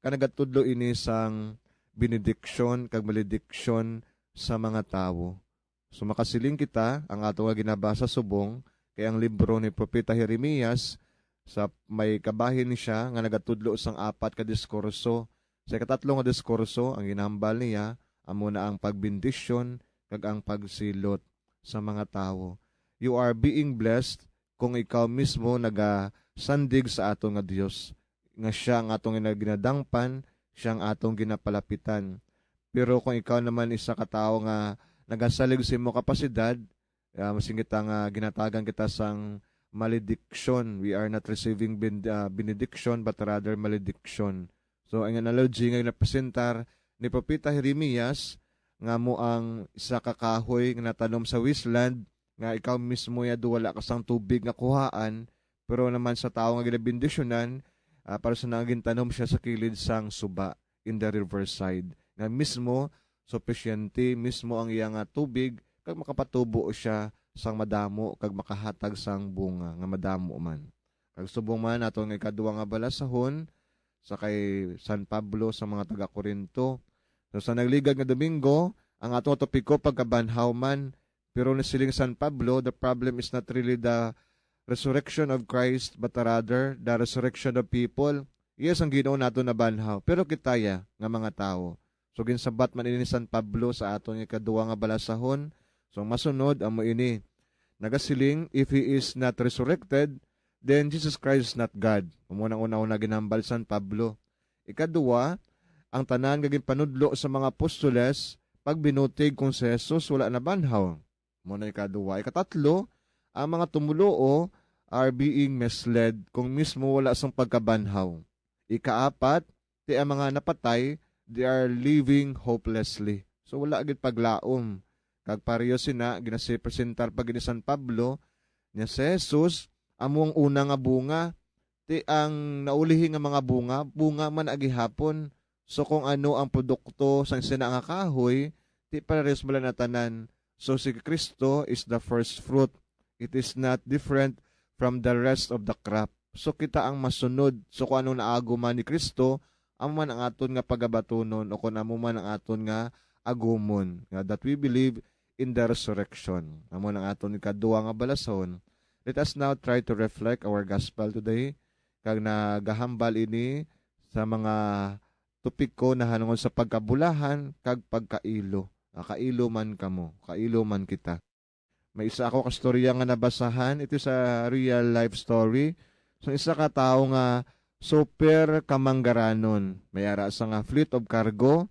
kag nagatudlo ini sang benediksyon kag malediksyon sa mga tawo. So makasiling kita, ang ato nga ginabasa subong kay ang libro ni Propeta Jeremias, sa may kabahin siya nga nagatudlo sang apat ka diskurso. Sa ikatatlo nga diskurso, ang ginahambal niya amo na ang pagbendisyon kag ang pagsilot sa mga tawo. You are being blessed kung ikaw mismo nagasandig sa aton nga Dios, nga siya ang atong gina-, ginadangpan, siya ang atong ginapalapitan. Pero kung ikaw naman isa ka tawo nga nagasalig sa imo kapasidad, ah, masing kita nga ginatagan kita sang malediksyon. We are not receiving ben-, ah, benediction, but rather malediction. So, ang analogy nga ginapresentar ni Propeta Jeremias, nga mo ang isa ka kahoy nga natanom sa wasteland, nga ikaw mismo ya do wala ka sang tubig nga kuhaan, pero naman sa tawo nga ginabendisyonan, ah, para sa naging tanom siya sa kilid sang suba, in the riverside, nga mismo supisyente mismo ang iya nga tubig, kag makapatubo siya sang madamo kag makahatag sang bunga nga madamo man. Kag subong man aton nga ikadua nga balasahon sa kay San Pablo sa mga taga-Corinto. So, sa nagligad nga Domingo, ang aton topiko pagkabanhaw man, pero nasiling San Pablo, the problem is not really the resurrection of Christ, but rather the resurrection of people. Yes, ang Ginoo nato nabanhaw, pero kita ya nga mga tawo. So, ginsabat man ini ni San Pablo sa aton nga ikaduha nga balasahon. So, ang masunod amo ini. Nagasiling, if he is not resurrected, then Jesus Christ is not God. Amo nang una-una ginhambal San Pablo. Ikaduha, ang tanan nga ginpanudlo sa mga apostoles pagbinutig kung si Jesus wala nabanhaw. Mo na ikaduha. Ikatatlo, ang mga tumuluo are being misled kung mismo wala sang pagkabanhaw. Ikaapat, ti ang mga napatay, they are living hopelessly. So, wala gid paglaom. Kag pareho sina, ginasipresentar pa gid ni San Pablo, nga si Jesus, amo ang una nga bunga, ti ang naulihi nga mga bunga, bunga man na gihapon. So, kung ano ang produkto sang sina nga kahoy, ti parehas man lang na tanan. So, si Cristo is the first fruit. It is not different from the rest of the crop. So, kita ang masunod. So, kung anong naago man ni Cristo, amo man ang aton nga pagabatunon, o kung amo man ang aton nga agumon, nga that we believe in the resurrection. Amo na ang aton ikaduha nga balasahon. Let us now try to reflect our gospel today, kag nagahambal ini sa mga topiko nahanungod sa pagkabulahan kag pagkailo. Ah, kailo man kamo, kailo man kita. May isa ako ka storya nga nabasahan. It is a real life story. So, isa ka tawo nga super kamanggaranon. May ara sa nga fleet of cargo,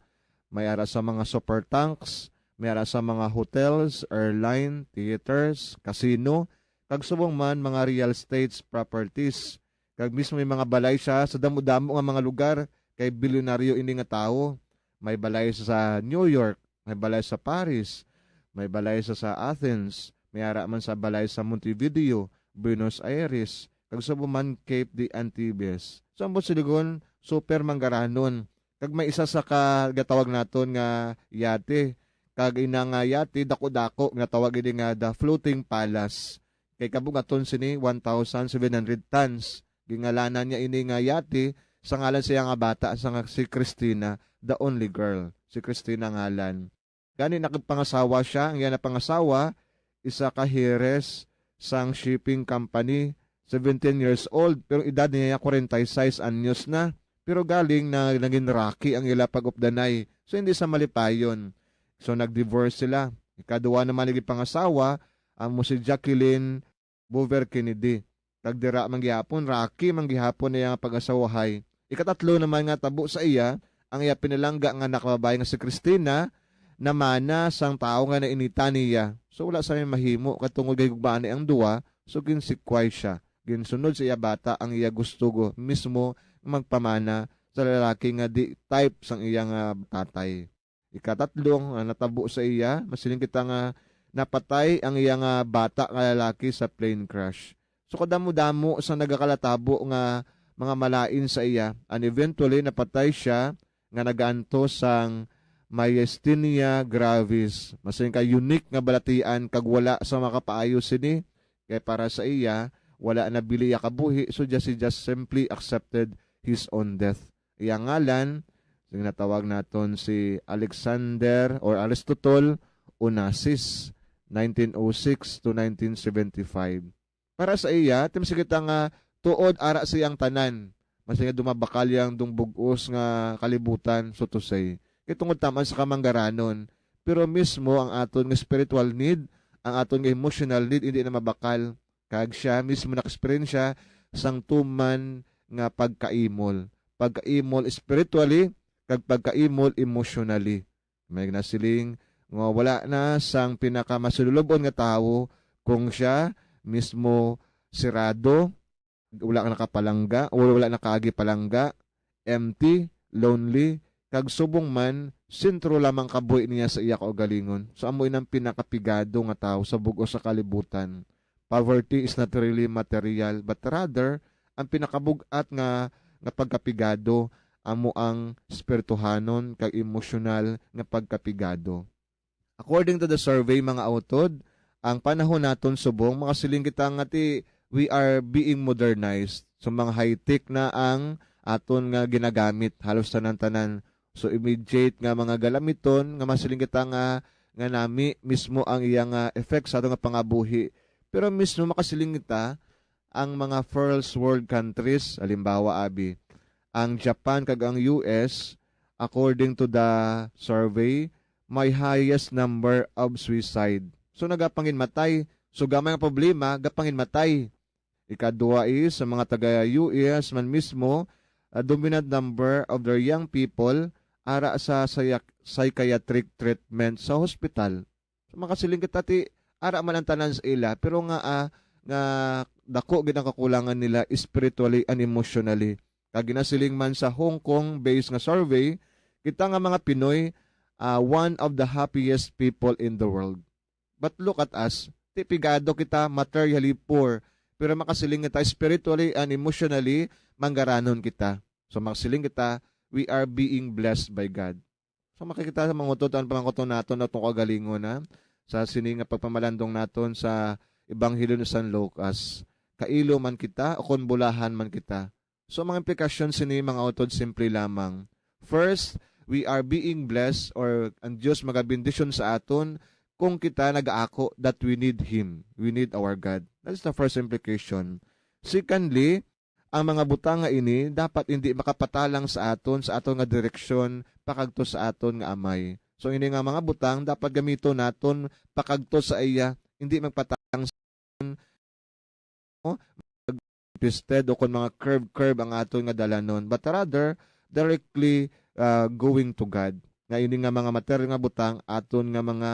may ara sa mga super tanks, may ara sa mga hotels, airline, theaters, casino, kag subong man mga real estates properties. Kag mismo may mga balay siya sa damo-damo nga mga lugar, kay bilyonaryo ini nga tawo. May balay sa New York, may balay sa Paris, may balay sa, sa Athens, may ara man sa balay sa Montevideo, Buenos Aires, kag sa man Cape de Antibes. So, ang Butsilgon, super manggaranon. Kag may isa sa ka-, gatawag naton nga yate. Kag ina nga yate, dako-dako, nga tawag ini nga the Floating Palace. Kay kabugaton sini, one thousand seven hundred tons. Gingalanan niya ini nga yate sa ngalan sa iya nga bata, sa nga si Christina, the only girl. Si Christina ngalan. Gani nakagpangasawa siya, ang iya na pangasawa, isa ka heiress sang shipping company, seventeen years old, pero edad niya forty-six anyos na. Pero galing na naging rocky ang ila pag-updanay. So, hindi sa malipayon. So, nag-divorce sila. Ikaduha naman naging pangasawa, amo si Jacqueline Boover Kennedy. Kag dira man gihapon, rocky man gihapon na iya nga pag-asawahay. Ikatatlo naman nga tabo sa iya, ang iya pinalangga nga anak babayi nga si Christina, namana sang tawo nga nainitan niya. So, wala sa may mahimo, kay tungod kay higugmaan ang duwa, so ginsikway siya. Ginsunod sa iya bata ang iya gusto go mismo nga magpamana sa lalaki nga di type sang iya nga tatay. Ikatatlo nga natabo sa iya, masiling kita nga napatay ang iya nga bata nga lalaki sa plane crash. So, kadamo-damo sa nagakalatabo nga mga malain sa iya, and eventually napatay siya nga nagaantos sang myasthenia gravis. Masiling ka, unique nga balatian kag wala sa makapaayo sini. Kay para sa iya, wala na bili iya kabuhi, so just, he just simply accepted his own death. Iya ngalan, sing natawag naton si Alexander or Aristotle Onassis, nineteen oh six to nineteen seventy-five. Para sa iya, tim sa kita nga tuod ara sa iyang tanan. Mas nga dumabakal yang dung bug-os nga kalibutan, so to say. Kay tungod taman sa kamanggaranon, pero mismo ang aton nga spiritual need, ang aton nga emotional need, hindi na mabakal. Kag siya mismo nakaeksperyensya sang tuman nga pagkaimol. Pagkaimol spiritually, kag pagkaimol emotionally. May nasiling nga wala na sang pinakamasululobon nga tawo kung siya mismo sirado, wala nakapalangga, o wala nakaagi palangga, empty, lonely, kag subong man, sentro lamang kabuhi niya sa iya kaugalingon. So, amo inang pinakapigado nga tawo sa bug-os sa kalibutan. Poverty is not really material, but rather, ang pinakabug-at nga, nga pagkapigado amo ang espirituhanon kag emosyonal nga pagkapigado. According to the survey, mga utod, ang panahon naton subong, makasiling kita nga ti we are being modernized. So, mga high-tech na ang aton nga ginagamit, halos tanan-tanan. So, immediate nga mga galamiton nga masiling kita nga, nga nami mismo ang iya nga effect sa aton nga pangabuhi. Pero mismo makasiling kita ang mga first world countries, halimbawa, abi, ang Japan kag ang U S, according to the survey, may highest number of suicide. So, nagapanginmatay. So, gamay ang problema, gapanginmatay. Ikadua is, sa mga taga U S man mismo, a dominant number of their young people ara sa sayak-, psychiatric treatment sa hospital. So, makasiling kita ti, ara man ang tanan sa ila, pero nga, ah, nga dako gid ang kakulangan nila spiritually and emotionally. Kag ginasiling man sa Hong Kong-based nga survey, kita nga mga Pinoy, ah, one of the happiest people in the world. But look at us, ti pigado kita, materially poor, pero makasiling kita spiritually and emotionally, manggaranon kita. So, makasiling kita, we are being blessed by God. So, makikita sa mga utod, ang pangakuton naton, atong kaugalingon, ha? Sa sini nga pagpamalandong naton sa Ebanghelyo ni San Lucas, kailo man kita o kon bulahan man kita. So, mga implikasyon sini, mga utod, simple lamang. First, we are being blessed, or ang Dios magabendisyon sa aton kung kita nagaako that we need Him. We need our God. That is the first implication. Secondly, ang mga butang nga ini dapat hindi makapatalang sa aton, sa aton nga direksyon, pakadto sa aton nga Amay. So, ini nga mga butang dapat gamiton naton pakadto sa iya, hindi magpatalang sa aton, no? Twisted o kon mga curve-curve ang aton nga dalanon, but rather directly, uh, going to God. Nga ini nga mga material nga butang, aton nga mga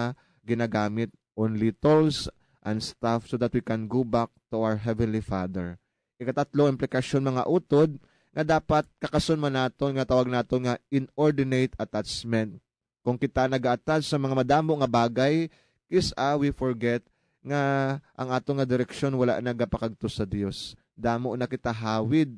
ginagamit, only tools and stuff, so that we can go back to our Heavenly Father. Ikatatlo, implikasyon, mga utod, nga dapat kakason man naton nga tawag naton nga inordinate attachment. Kung kita naga-attach sa mga madamo nga bagay, kis-a we forget nga ang aton nga direksyon wala nagapakadto sa Dios. Damo na kita hawid.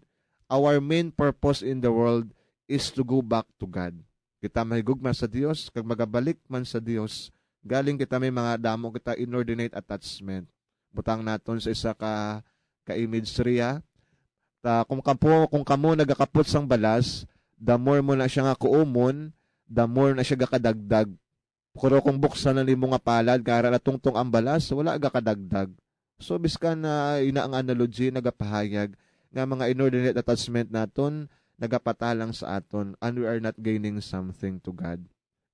Our main purpose in the world is to go back to God. Kita mahigugma sa Dios kag magabalik man sa Dios. Galing kita may mga damo kita inordinate attachment. Butang naton sa isa ka, ka image riya. Ta, kung kamo, kung kamo nagakapot sang balas, the more mo na siya nga kuumon, the more na siya gakadagdag. Pero kung buksan na nimo nga palad, kara na tungtong ang balas, wala gakadagdag. So, biskan na ina ang analogy, nagapahayag nga mga inordinate attachment naton, nagapatalang sa aton, and we are not gaining something to God.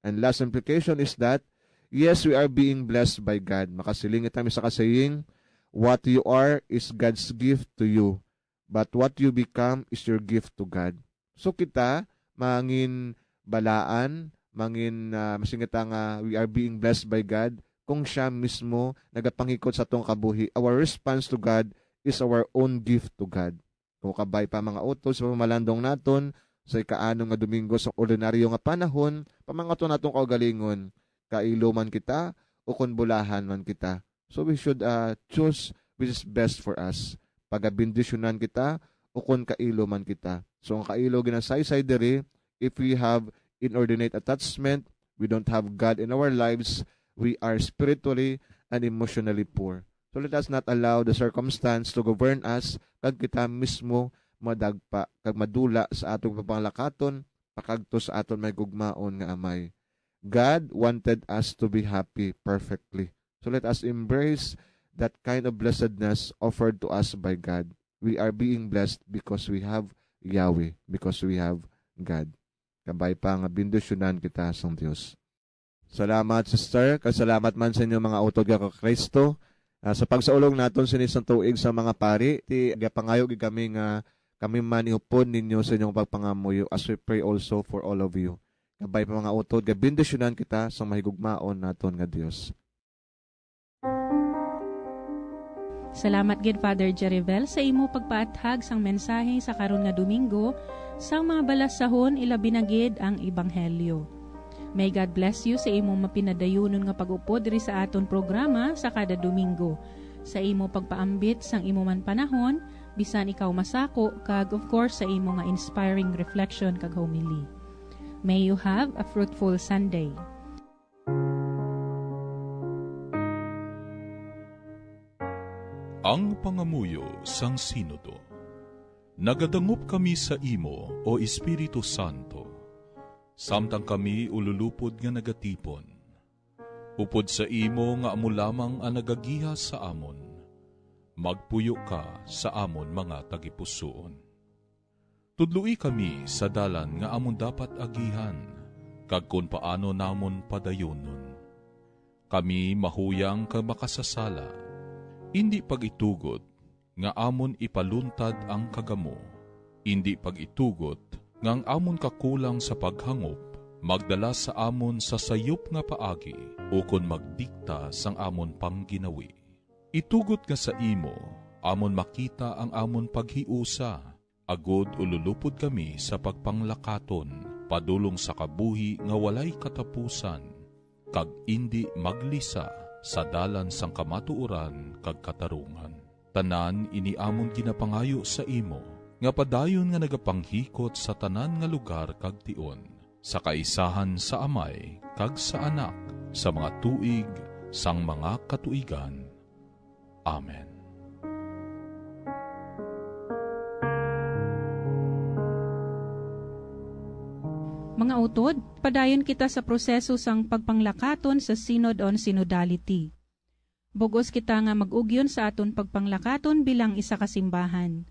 And last implication is that, yes, we are being blessed by God. Makasiling kita, may isa ka saying, "What you are is God's gift to you, but what you become is your gift to God." So kita, mangin balaan, mangin, ah, masing kita nga we are being blessed by God, kung siya mismo nagapangikot sa atong kabuhi. Our response to God is our own gift to God. Kung kabay pa mga utod sa pamalandong naton sa ikaanom nga Domingo sa ordinaryo nga panahon, pamangaton naton kaugalingon, kailo man kita o kon bulahan man kita. So we should, uh, choose which is best for us. Pagabendisyonan kita o kon kailo man kita. So ang kailo ginasaysay diri, if we have inordinate attachment, we don't have God in our lives, we are spiritually and emotionally poor. So let us not allow the circumstance to govern us, kag kita mismo madagpa kag madula sa atong pagpanglakaton pakadto sa aton mahigugmaon nga Amay. God wanted us to be happy perfectly. So let us embrace that kind of blessedness offered to us by God. We are being blessed because we have Yahweh, because we have God. Kabay pa nga bendisyonan kita sang Dios. Salamat, sister, kag salamat man sa inyo mga utod nga ka Kristo. Ah, sa pagsaulog naton sini sang tuig sa mga pari, ti gapangayo gid kami nga kami man iupod ninyo sa inyong pagpangamuyo, as we pray also for all of you. Kabay pa mga utod, nga bendisyonan kita sang mahigugmaon naton nga Dios. Salamat gid, Father Jerivel, sa imo pagpaathag sang mensahe sa karon nga Domingo sang mga balasahon, ilabi na gid ang Ebanghelyo. May God bless you sa imo mapinadayunon nga pag-upod diri sa aton programa sa kada Domingo, sa imo pagpaambit sang imo man panahon, bisan ikaw masako, kag of course sa imo nga inspiring reflection kag homily. May you have a fruitful Sunday. Ang pangamuyo sang Sinodo. Nagadangop kami sa imo, O Espiritu Santo, samtang kami ululupod nga nagatipon. Upod sa imo nga amo lamang ang nagagiha sa amon, magpuyo ka sa amon mga tagipusoon. Tudloi kami sa dalan nga amon dapat agihan, kag kon paano namon padayonon. Kami mahuyang kag makasasala, indi pag-itugot nga amon ipaluntad ang kagamo, indi pag-itugot nga ang amon kakulang sa paghangop magdala sa amon sa sayop nga paagi ukon magdikta sang amon pangginawi. Itugot nga sa imo amon makita ang amon paghiusa, agod ululupod kami sa pagpanglakaton padulong sa kabuhi nga walay katapusan, kag indi maglisa sa dalan sang kamatuoran kag katarungan. Tanan ini amon ginapangayo sa imo, nga padayon nga nagapanghikot sa tanan nga lugar kag tion, sa kaisahan sa Amay kag sa Anak, sa mga tuig sang mga katuigan. Amen. Mga utod, padayon kita sa proseso sang pagpanglakaton sa Synod on Synodality. Bug-os kita nga mag-ugyon sa aton pagpanglakaton bilang isa ka simbahan.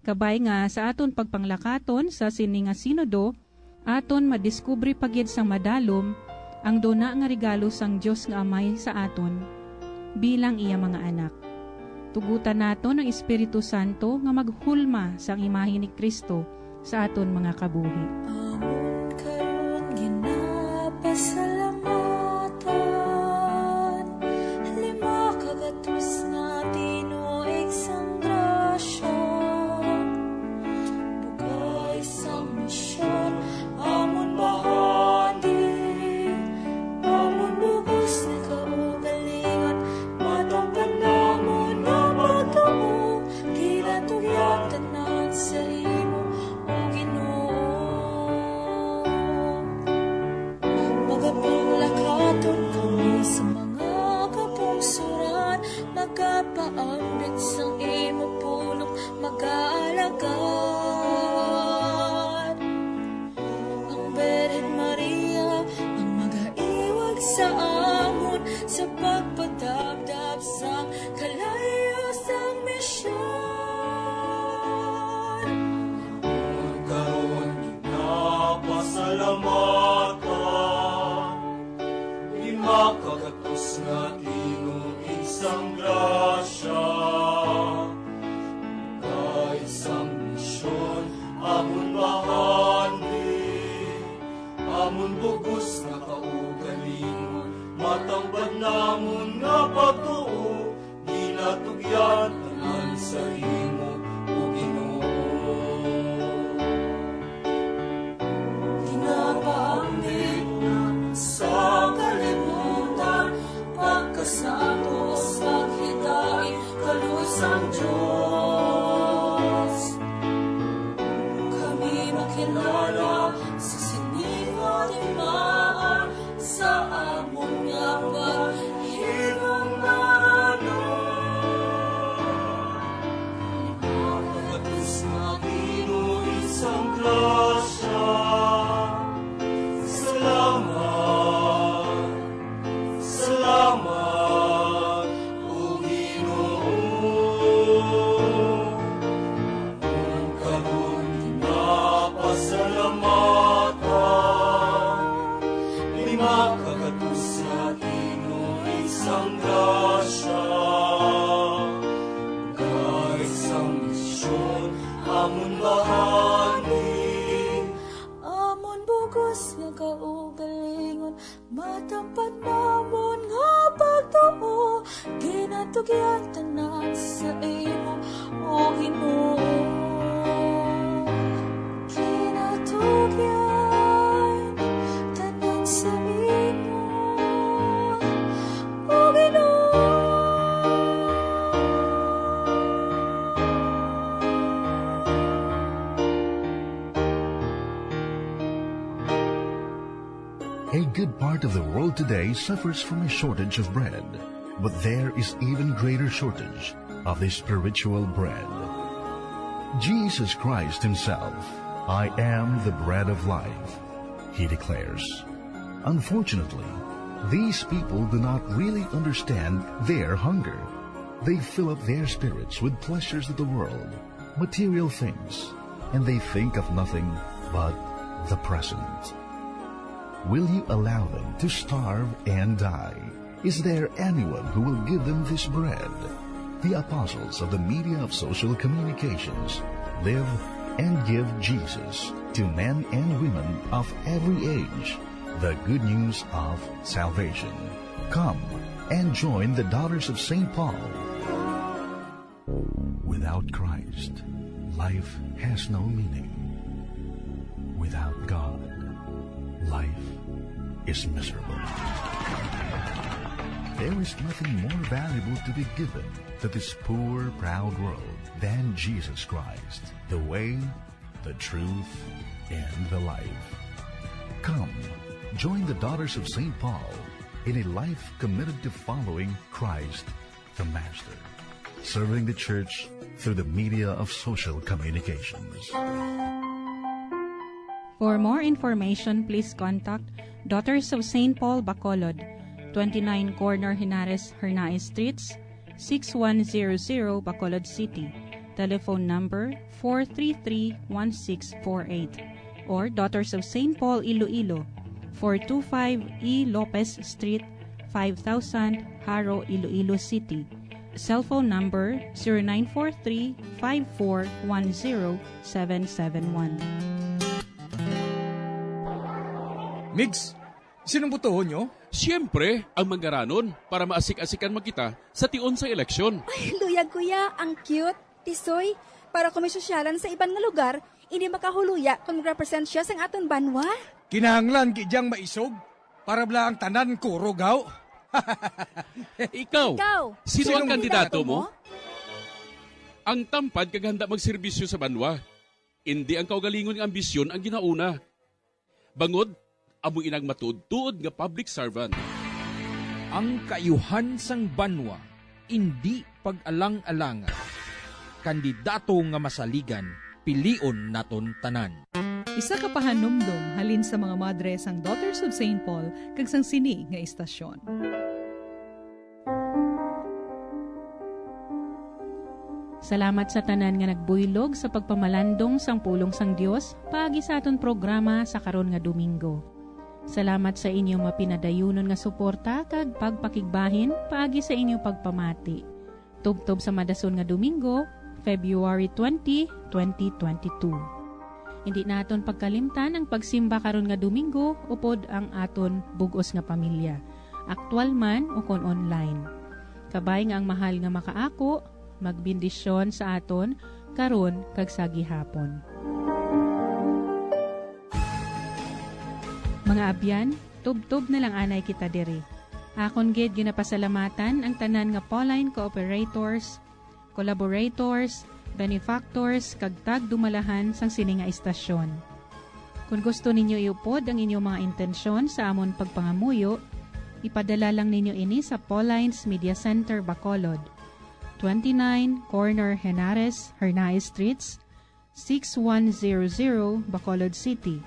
Kabay nga sa aton pagpanglakaton sa sini nga sinodo, aton madiskubre pa gid sang madalom ang duna nga regalo sang Dios nga Amay sa aton bilang iya mga anak. Tugutan naton ang Espiritu Santo nga maghulma sang imahe ni Cristo sa aton mga kabuhi. Amon karon ginapasalamatan, lima ka gatos nga tinuig sang grasya, bugay sang misyon, amon bahandi, amon bug-os nga kaugalingon, matang pa namon nga pagtuo, ginatugyan tanan sa imo, O Ginoo. Magapanglakaton kami sa mga kapungsoran, magapaambit sang imo pulong, magaalagad. Ang Birhen Maria ang magaiwag sa amon sa pagpadabdab sang kalayo sang misyon. Karon ginapasalamatan, lima ka gatos nga tinuig sang grasya, kahit sang misyon, amon bahandi, amon bug-os nga kaugalingon, matang pa namon nga pagtuo, ginatugyan tanan sa imo, O Ginoo. Ginapaambit sa kalibutan, pagkasakos, paghidait, kaluoy sang Dios. Kami makilala sa sini nga timaan, Grasya. Salamat, salamat, O Ginoo. Ang karon ginapasalamatan, di makakatusya imo isang grasya. Kahit sa misyon, amon bahagi. Amon bugos nga kaugalingon, matampad namon nga pagtuo, ginatugyan tanan sa imo, O Ginoo. Ginatugyan tanan sa imo, O Ginoo. A good part of the world today suffers from a shortage of bread, but there is even greater shortage of the spiritual bread. Jesus Christ himself, "I am the bread of life," he declares. Unfortunately, these people do not really understand their hunger. They fill up their spirits with pleasures of the world, material things, and they think of nothing but the present. Will you allow them to starve and die? Is there anyone who will give them this bread? The apostles of the media of social communications live and give Jesus to men and women of every age the good news of salvation. Come and join the Daughters of Saint Paul. Without Christ, life has no meaning. Without God, life is miserable. There is nothing more valuable to be given to this poor, proud world than Jesus Christ, the way, the truth, and the life. Come, join the Daughters of Saint Paul in a life committed to following Christ the Master, serving the church through the media of social communications. For more information, please contact Daughters of Saint Paul Bacolod, twenty-nine Corner Henares Hernaez Streets, six one zero zero, Bacolod City. Telephone number four three three one six four eight, or Daughters of Saint Paul Iloilo, four two five E Lopez Street, five thousand, Jaro, Iloilo City. Cellphone number zero nine four three five four one zero seven seven one. Migs, sinong botohon nyo? Siyempre, ang Mangaranon, para maasik-asikan man kita sa tion sa eleksyon. Ay, luyag, kuya, ang cute. Tisoy, para kung may sosyalan sa iban nga lugar, hindi makahuluya kung mag-represent siya sang aton banwa. Kinahanglan gid yang maisog para bala ang tanan kurog, haw. Ikaw, Ikaw, sino ang sino ang kandidato kandidato mo? Mo? Ang tampad kag handa magserbisyo sa banwa. Indi ang kaugalingon nga ambisyon ang ginauna. Bangod, amo inang matuod-tuod nga public servant. Ang kaayuhan sang banwa indi pag-alang-alangan. Kandidato nga masaligan, pilion naton tanan. Isa ka pahanumdom halin sa mga madre sang Daughters of Saint Paul kag sang sini nga istasyon. Salamat sa tanan nga nagbuylog sa pagpamalandong sang pulong sang Dios paagi sa aton programa sa karon nga Domingo. Salamat sa inyo mapinadayunon nga suporta kag pagpakigbahin paagi sa inyo pagpamati. Tubtob sa madason nga Domingo, February twenty, twenty twenty-two. Indi naton pagkalimtan ang pagsimba karon nga Domingo upod ang aton bug-os nga pamilya, aktual man ukon online. Kabay nga ang mahal nga makaako magbendisyon sa aton karon kag sa gihapon. Mga abyan, tubtob na lang anay kita diri. Akon gid ginapasalamatan ang tanan nga Pauline cooperators, collaborators, benefactors, kag tagdumalahan sang sini nga istasyon. Kon gusto ninyo iupod ang inyong mga intensyon sa amon pagpangamuyo, ipadala lang ninyo ini sa Pauline's Media Center, Bacolod, twenty-nine Corner Henares, Hernaez Streets, six one zero zero, Bacolod City.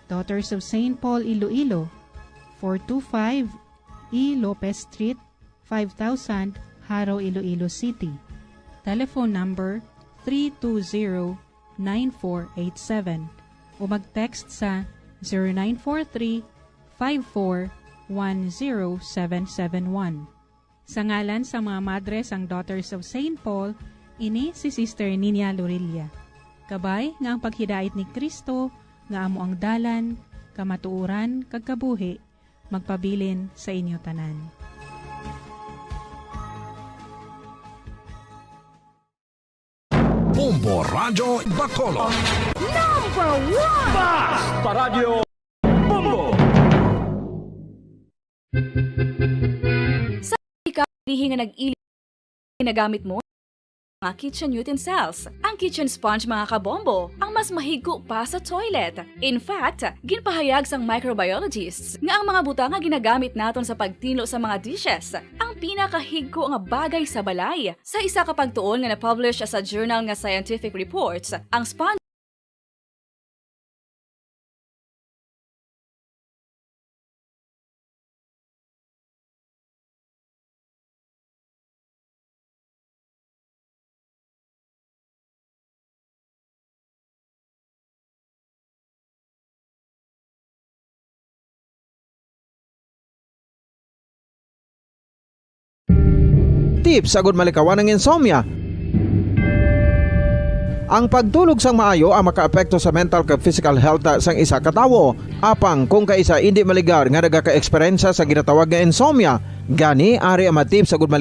Daughters of Saint Paul Iloilo, four two five E Lopez Street, five thousand, Jaro, Iloilo City. Telephone number three two zero, nine four eight seven o mag-text sa zero nine four three, five four one zero seven seven one. Sa ngalan sa mga madre sang Daughters of Saint Paul, ini si Sister Nina Lorilla. Kabay nga ang paghidait ni Cristo, nga amo ang dalan, kamatuoran, kag kabuhi, magpabilin sa inyo tanan. Bombo Radyo Bacolod. Number one! Basta Radyo Bombo! Sa ikaw, dihi nga nag-ili, ginagamit mo mga kitchen utensils. Ang kitchen sponge, mga kabombo, ang mas mahigko pa sa toilet. In fact, ginpahayag sang microbiologists nga ang mga butang nga ginagamit naton sa pagtinlo sa mga dishes ang pinakahigko nga bagay sa balay. Sa isa ka pagtuon nga na-publish sa journal nga Scientific Reports, ang sponge Tips agud malikawan ang insomnia. Ang pagtulog sang maayo ang makaapekto sa mental kag physical health sang isa ka tawo. Apang kung kaisa indi maligar nga nagaka-eksperyensya sa ginatawag nga insomnia, gani ari ang mga tips agud malikawan